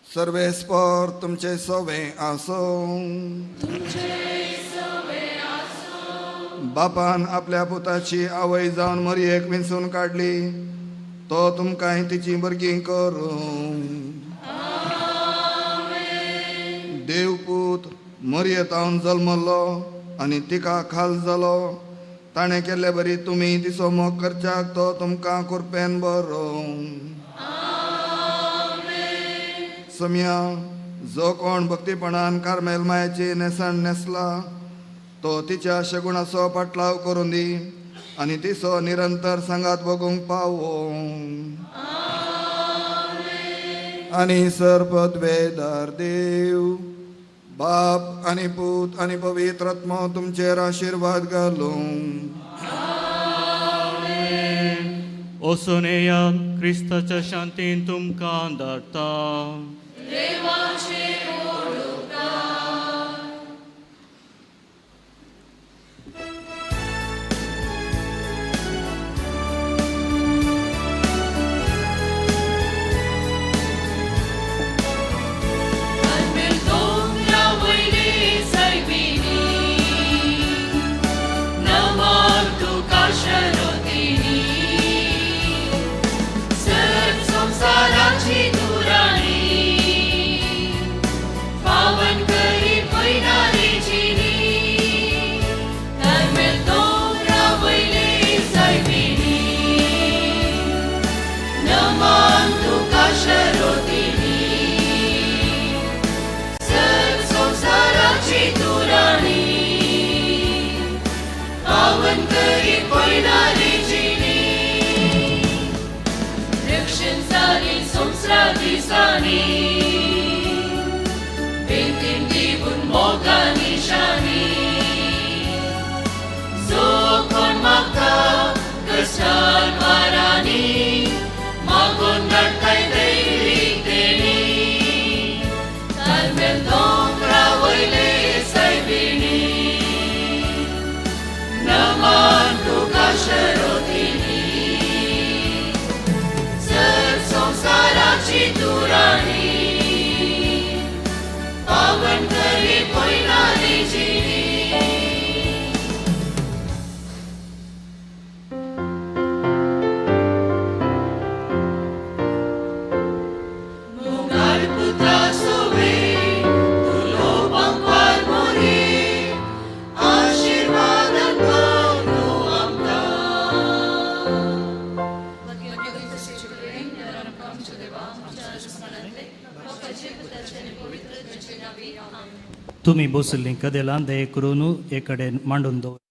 सर्वेस्पर तुमचे सवे आसो. बापान आपल्या पुताची आवय जावन मरयेक विंचून काडली, तो तुमकां तिची भुरगीं करूं. देवपूत मरयेतावन जल्मलो आनी तिका खाल जालो, ताणें केल्ले बरी तुमी तिचो मोग करच्याक तो तुमकां कुरपेन बरोवं. सम्या जो कोण भक्तीपणान कार्मेल मायेची न्हेसण न्हेसला तो तिच्या शगुणाचो पाटलाव करून दी आनी तिचो निरंतर सांगात बगूंक पावो. आनी सर्पद्वेदार देव बाप आनी पूत आनी पवित्र आत्मो तुमचेर आशिर्वाद घालूं. वचून येयात, क्रिस्ताच्या शांतीन तुमकां धाडटा. तुमी बसल्लीं कदेलां दये करून एक कडेन मांडून दवर.